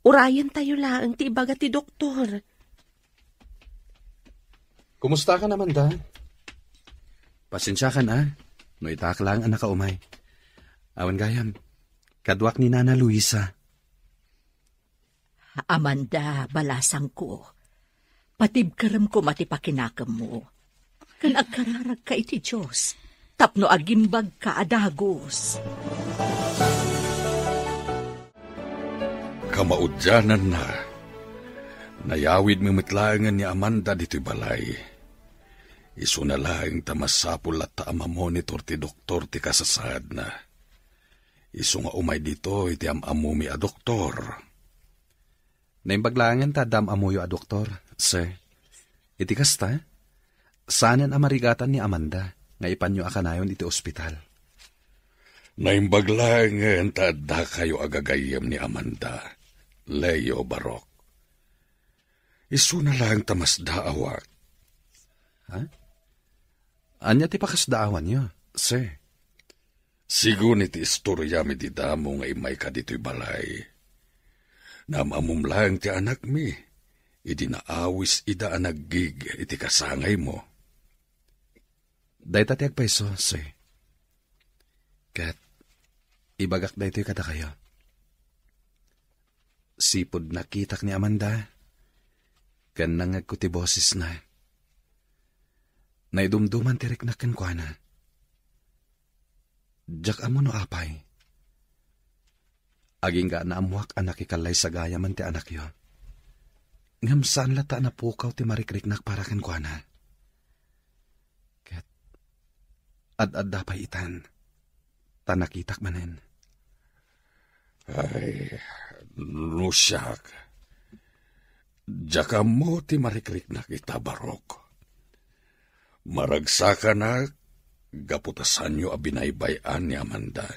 Urayentayo laeng ti ibaga ti doktor. Kumusta ka naman, da? Pasensiakan, a. No itaak laeng a nakaumay. Awan gayam, kaduak ni Nana Luisa. Amanda, balasangko, patibkerem koma ti pakinakemmo, ken agkararagka iti Dios tapno agimbagka a dagus. Kamaudiananna, nayawidmi met laengen ni Amanda ditoy balay. Isuna laeng ta masapul latta a mamonitor ti doktor ti kasasaadna. Isu nga umay ditoy ti am-ammomi a doktor. Naimbag laengen ta adda am-ammoyo a doktor, sir. Iti kasta, saanen a marigatan ni Amanda nga ipanyo a kanayon iti ospital. Naimbag laengen ta addakayo a gagayyem ni Amanda, Leo, Barok. Isuna laeng ta masdaawak. Ha? Ania ti pakasdaawanyo, sir? Sigun iti istoriam idi damo nga immayka ditoy balay. Naam-ammom laeng ti anakmi, idi naawis ida a naggig iti kasangaymo. Dayta ti agpayso, sir. Ket ibagak daytoy kadakayo. Sipud nakitak ni Amanda, ken nangngegko ti bosesna. Naidumduman ti riknak kenkuana. Diak ammo no apay. Agingga naammoak a nakikallaysa gayam ti anakyo. Ngem saan latta a napukaw ti marikriknak para kenkuana. Ket ad-adda pay itan, ta nakitak manen. Ay, no siak, diak ammo ti marikriknak ita, Barok. Maragsakanak gapu ta saanyo a binaybay-an ni Amanda.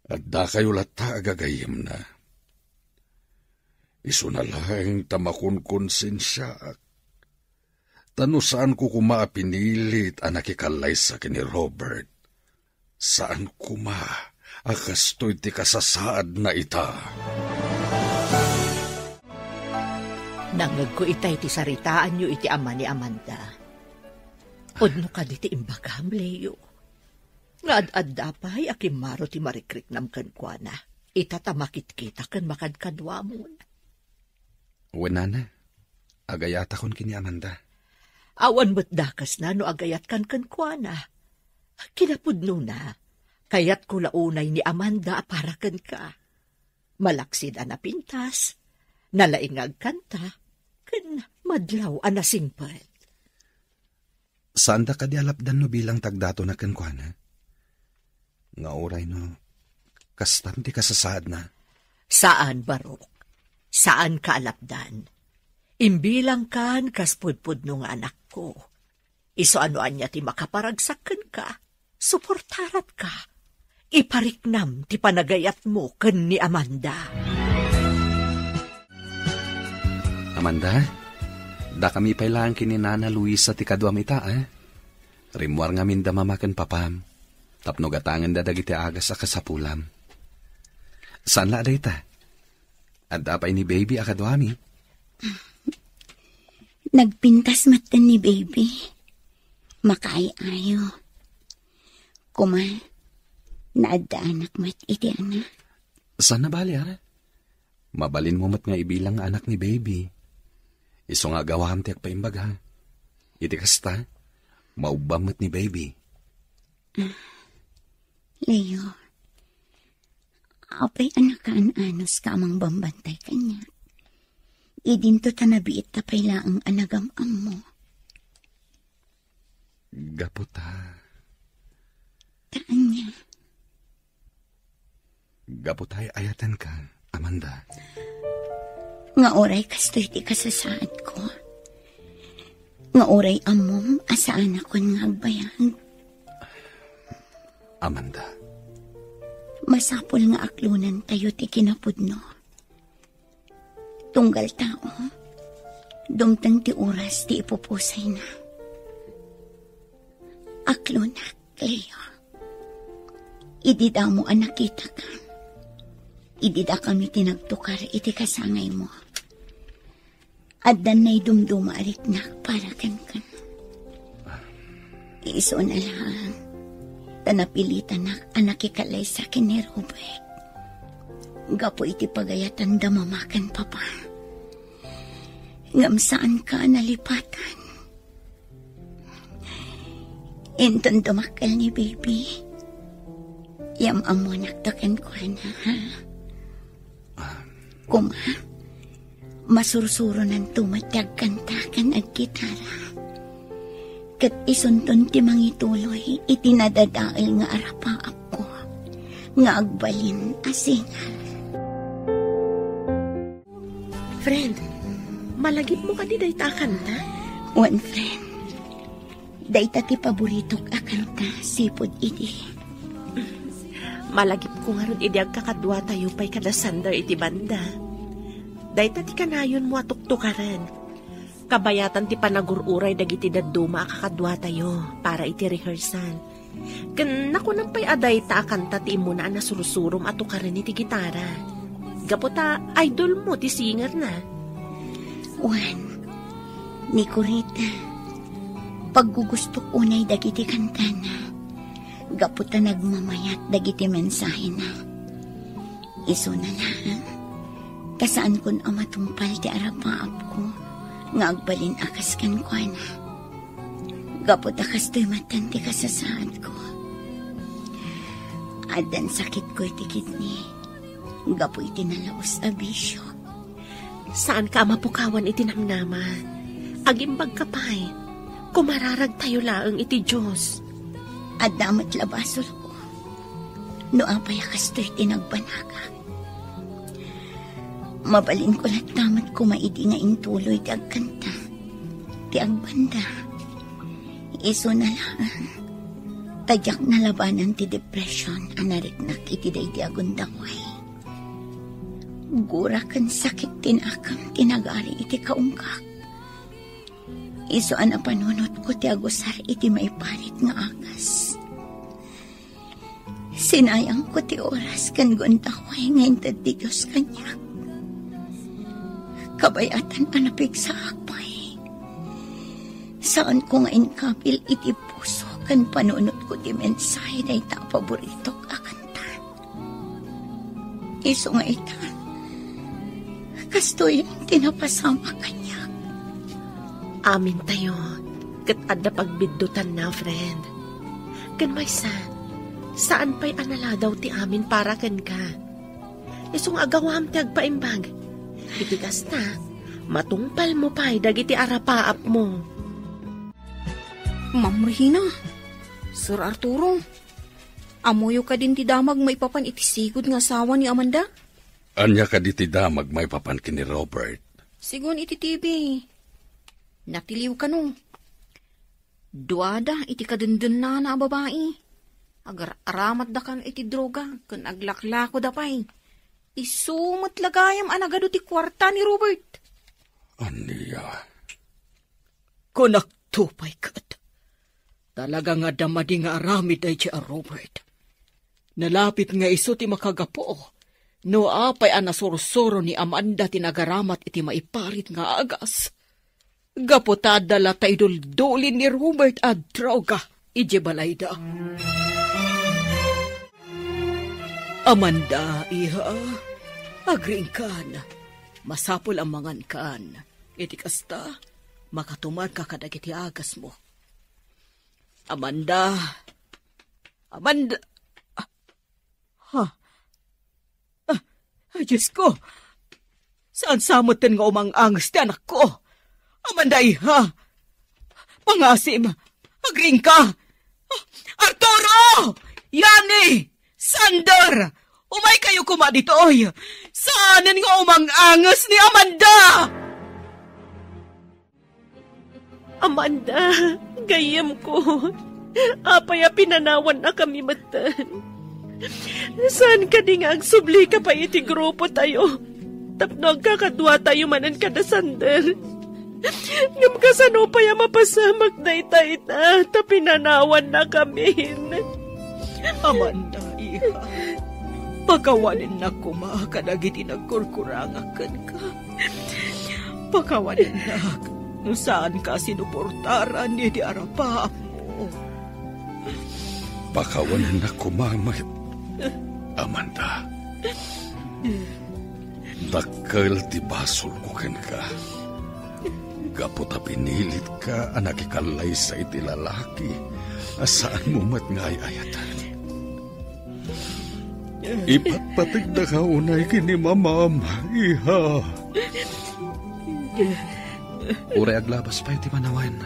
Addakayo latta a gagayyemna. Isuna laeng ta makonkonsensiaak. Ta no saanko koma a pinilit a nakikallaysa ken ni Robert, saan koma a kastoy ti kasasaadna ita. Nangngegko itay ti saritaanyo iti ama ni Amanda. Pudno kadi ti imbagam, Leo, nga ad-adda pay a kimmaro ti marikriknam kenkuana, ita ta makitkita ken makadkaduamon. Wen, nana, agayatakon ken ni Amanda. Awan met dakesna no agayatkan kenkuana. Kinapudnona, kayatko la unay ni Amanda a para kenka. Malaksid a napintas, nalaing nga agkanta, ken madlaw a nasingpet. Saanda kadi a lapdan no bilang ti agdatona kenkuana? Nga uray no kastan ti kasasaadna? Saan, Barok. Saanka a lapdan. Imbilangkan kas pudpudno nga anakko. Isu a no ania ti makaparagsak kenka, suportaratka. Ipariknam ti panagayatmo ken ni Amanda. Amanda, dakami pay laeng ken ni Nana Luisa ti kaduam ita, a? Rimmuar ngamin da mama ken papam, tapno gatangenda dagiti agas a kasapulam. Saan la a dayta? Adda pay ni Baby a kaduami? Nagpintas metten ni Baby. Makaay-ayo. Kuma, naaddaanak met iti anak. Saan a bali, a? Mabalinmo met nga ibilang nga anak ni Baby. Isu nga agawam ti agpaimbag, ha? Iti kasta, maubbam met ni Baby. Leo, apay a nakaan-anos ka a mangbambantay kaniak? Idinto ta nabiit ta pay laeng a nagam-ammo. Gapu ta. Ta ania? Gapu ta ay-ayatenka, Amanda. Nga uray kastoy ti kasasaadko. Nga uray ammom a saanakon nga agbayag. Amanda. Masapul nga aklonentayo ti kinapudno. Tunggal tao, dumteng ti oras ti ipupusayna. Aklonak, Leo. Idi damo a nakitaka, idi dakami ti nagtukar iti kasangaymo, addan naidumduma a riknak para kenka. Isuna laeng ta napilitanak a nakikalaysa ken ni Robert. Gapu iti pagayatanda mama ken papa. Ngem saanka a nalipatan. Inton dumakkel ni Baby, yam-ammonakto kenkuana, ha? Kuma, masursuronanto met ti agkanta ken aggitara. Ket isunton ti mangituloy iti nadadael nga arapaapko nga agbalin a singer. Friend, malagipmo kadi dayta a kanta? Wen, friend. Dayta ti paboritok a kanta, sipud idi. Malagipko ngarud idi agkakaduatayo pay kada Sander iti banda. Dayta ti kanayonmo a tuktukaren. Kabayatan ti panagur-uray dagiti dadduma a kakaduatayo para iti rehearsal. Ken nakunam pay a dayta a kanta ti immuna a nasursurom a tukaren iti gitara. Gapu ta idolmo ti singerna. Wen, ni Corita, paggugustok unay dagiti kantana. Gapu ta nagmamayat dagiti mensahena. Isuna laeng, ta saankon a matungpal ti arapaapko nga agbalin a kas kenkuana. Gapu ta kastoy metten ti kasasaadko. Addan sakitko iti kidney gapu iti nalaus a bisio. Saanka a mapukawan iti namnama. Agimbagka pay. Kumararagtayo laeng iti Dios. Adda met la basolko. No apay a kastoy ti nagbanagak. Mabalinko latta met koma idi nga intuloy ti agkanta, ti agbanda. Isuna laeng, ta diak nalabanan ti depression a nariknak iti daydi a gundaway. Gura ken sakit ti nakem ti nagari iti kaungkak. Isu a napanunotko ti agusar iti maiparit nga agas. Sinayangko ti oras ken gundaway nga inted ti Dios kaniak. Kabayatan a napigsaak pay. Saanko nga inkabil iti puso ken panunotko ti mensahe dayta a paboritok a kanta. Isu nga ita, kastoy ti napasamak kaniak. Amintayo, ket adda pagbiddutanna, friend. Ken maysa, saan pay a naladaw ti amin para kenka. Isu nga agawam ti agpaimbag. Iti kasta, matungpalmo pay dagiti arapaapmo. Ma'am Regina, Sir Arturo, ammoyo kadin ti damag maipapan iti sigud nga asawa ni Amanda? Ania kadi ti damag maipapan ken ni Robert? Sigun iti T V, natiliw kano. Duada iti kadendennana a babai. Agar-aramatda kano iti droga ken aglaklakoda pay. Isu met la gayam a nagadu ti kuarta ni Robert. Ania? Kunakto pay ket, talaga nga adda madi nga aramid daydiay a Robert. Nalapit nga isu ti makagapu, no apay a nasursuro ni Amanda ti nagaramat iti maiparit nga agas, gapu ta adda latta iduldulin ni Robert a droga idiay balayda. Amanda, iha, agriingkan. Masapul a mangankan. Iti kasta, makatumarka kadagiti agasmo. Amanda. Amanda. Ha? Ah, ay, Diyos ko! Saan sa metten nga umang-anges ti anakko? Amanda, iha! Pangasim! Agriingka! Ah, Arturo! Yani! Sander! Umay kayo koma ditoy! Saanen nga umang-anges ni Amanda! Amanda, gayyemko, apay a pinanawannakami metten? Saan kadi nga agsublika pay iti grupotayo tapno agkakaduatayo manen kada Sander? Ngem kasano pay a mapasamak dayta ita ta pinanawannakamin? Amanda, iha, pakawanennak koma kadagiti nagkurkurangak kenka. Pakawanennak no saanka sinuportaran iti arapaapmo. Pakawanennak koma met, Amanda. Dakkel ti basolko kenka. Gapu ta pinilitka a nakikallaysa iti lalaki a saanmo met nga ay-ayaten. Ipatpategdaka unay ken ni mamam, iha. Uray aglabas pay ti manawen,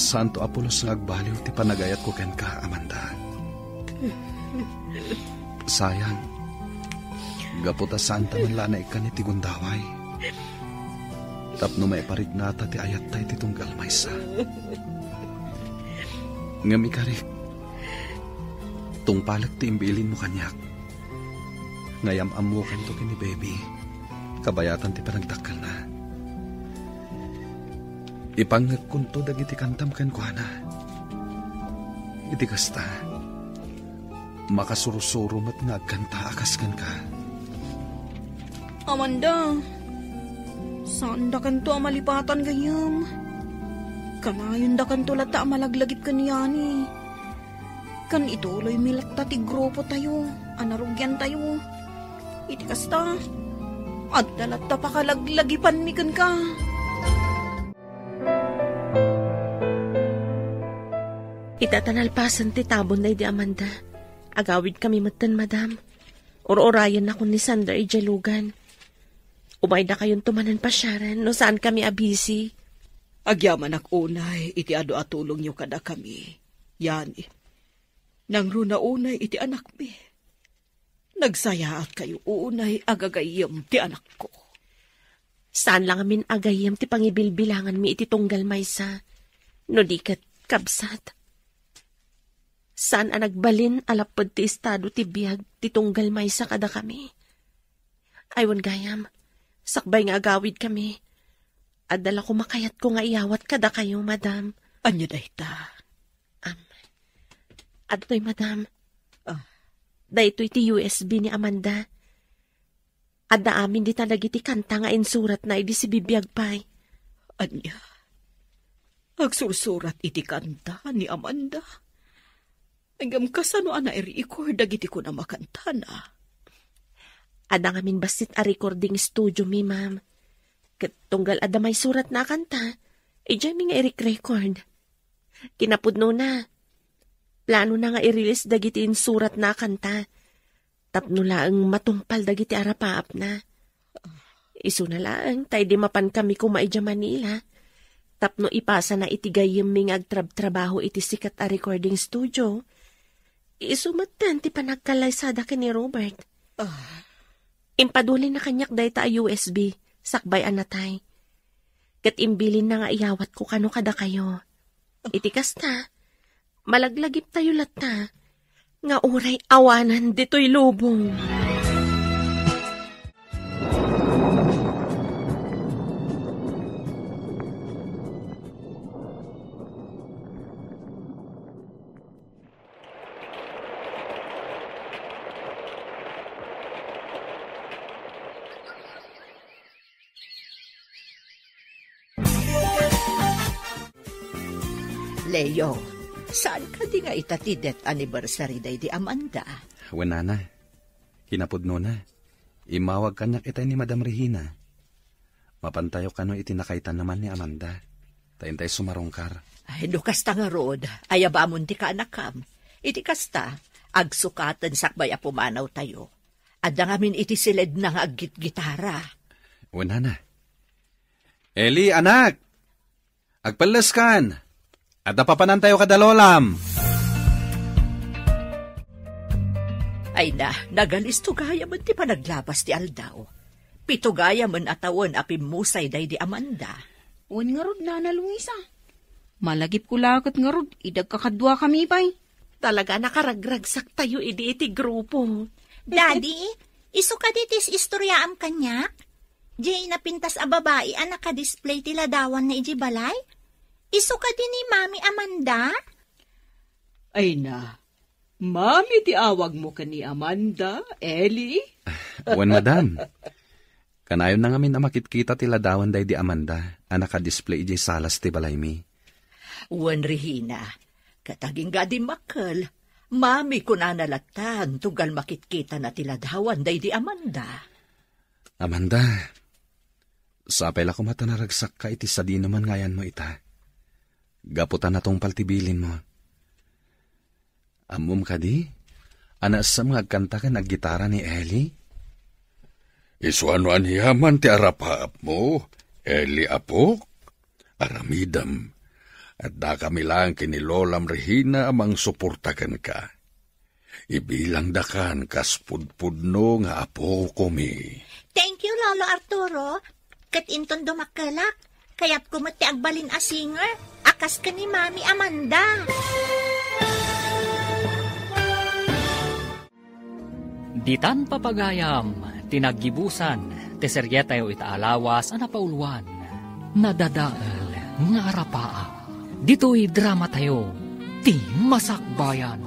saanto a pulos nga agbaliw ti panagayatko kenka, Amanda. Sayang, gapu ta saanta man la a naikkan iti gundaway tapno maipariknata ti ayatta iti tunggal maysa. Ngem ikarik, tungpalek ti imbilinmo kaniak. Nga yam-ammokanto ken ni Baby, kabayatan ti panagdakkelna. Ipangngegkonto dagiti kantam kenkuana. Iti kasta, makasursuro met nga agkanta a kas kenka. Amanda, saandakanto a malipatan gayyem. Kanayondakanto latta a malaglagip ken Yani. Ken ituloymi latta ti grupotayo a narugiantayo. Iti kasta, adda latta pakalaglagipanmi kenka. Ita ta nalpasen ti tabon daydi Amanda, agawidkami metten, madam. Ur-urayennakon ni Sander idiay lugan. Umaydakayonto manen pasiaren no saankami a busy. Agyamanak unay iti adu a tulongyo kadakami, Yani. Nangruna unay iti anakmi. Nagsayaatkayo unay a gagayyem ti anakko. Saan la ngamin a gayyem ti pangibilbilanganmi iti tunggal maysa, no di ket kabsat. Saan a nagbalin a lapped ti estado ti biag ti tunggal maysa kadakami. Ay, wen gayam, sakbay nga agawidkami, adda la koma kayatko nga iyawat kadakayo, madam. Ania dayta? Am, adtoy, madam. Ah. Daytoy ti U S B ni Amanda. Adda amin dita dagiti kanta nga insuratna idi sibibiag pay. Ania? Agsursurat iti kanta ni Amanda? Ngem kasano a nai-record dagiti kunam a kantana? Adda ngamin bassit a recording studio mi, ma'am. Ket tunggal adda maisuratna a kanta, idiaymi nga irek-record. Kinapudnona, planona nga i-release dagiti insuratna a kanta tapno laeng matungpal dagiti arapaapna. Isuna laeng ta idi mapankami koma idiay Manila tapno ipasana iti gayyemmi nga agtrabtrabaho iti sikat a recording studio, isu metten ti panagkallaysada ken ni Robert. Ah. Impadulinna kaniak dayta a U S B sakbay a natay. Ket imbilinna nga iyawatko kano kadakayo. Iti kasta, malaglagiptayo latta nga uray awanan ditoy lubong. Leo, saan kadi nga ita ti death anniversary daydi Amanda? Wen, nana. Kinapudnona, immawag kaniak itay ni Madam Regina. Mapantayo kano iti nakaitan naman ni Amanda. Ta intay sumarungkar. Ay, no kasta ngarud, ayabamon ti kaanakam. Iti kasta, agsukaten sakbay a pumanawtayo. Adda ngamin iti siledna nga aggitgitara. Wen, nana. Eli, anak! Agpelleskan! Adda papanantayo kada lolam! Ay na, nagalisto gayamen ti panaglabas ti aldaw. Pito gayamen a tawen a pimmusay daydi Amanda. Wen ngarud, Nana Luisa. Malagipko la ket ngarud, idi agkakaduakami pay. Talaga, nakaragragsaktayo idi iti grupo. Daddy, isu kadi ti is-istoryaam kaniak? Jay, napintas a babai a nakadisplay ti ladawanna idiay balay? Isu kadi ni Mami Amanda? Ay na, Mami ti awagmo ken ni Amanda, Eli? Wen, madam. Kanayon na ngamin a makitkita ti ladawan daydi Amanda a nakadisplay idiay salas ti balaymi. Wen, Regina, ket agingga dimmakkel, Mami, kunana lattan, tunggal makitkitana ti ladawan daydi Amanda. Amanda, sapay la koma ta naragsakka iti sadinoman nga ayanmo ita. Gapu ta natungpal ti bilinmo. Ammom kadi? A naessem nga agkanta ken aggitara ni Eli? Isuano aniaman ti arapaapmo, Eli apok? Aramidem. Addakami laeng ken ni Lolam Regina a mangsuporta kenka. Ibilangdakan kas pudpudno nga apokomi. Thank you, Lolo Arturo. Ket inton dumakkelak, kayatko met ti agbalin a singer, a kas ken ni Mami Amanda. Ditan papagayam ti naggibusan ti serietayo ita a lawas a napauluan, Nadadael nga Arapaap. Ditoy dramatayo, Ti Masakbayan.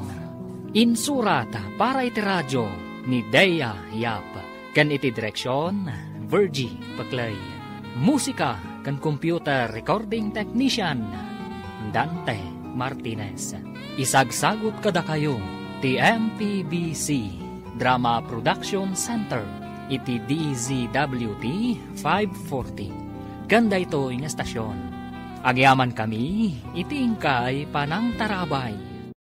Insurat para iti radio ni Dea Yap, ken iti direksion, Virgie Peclay. Musika ken computer recording technician, Dante Martinez. Isagsagut kadakayo ti M P B C Drama Production Center iti D Z W T five forty. Ken daytoy nga estasion, agyamankami iti inkay panangtarabay.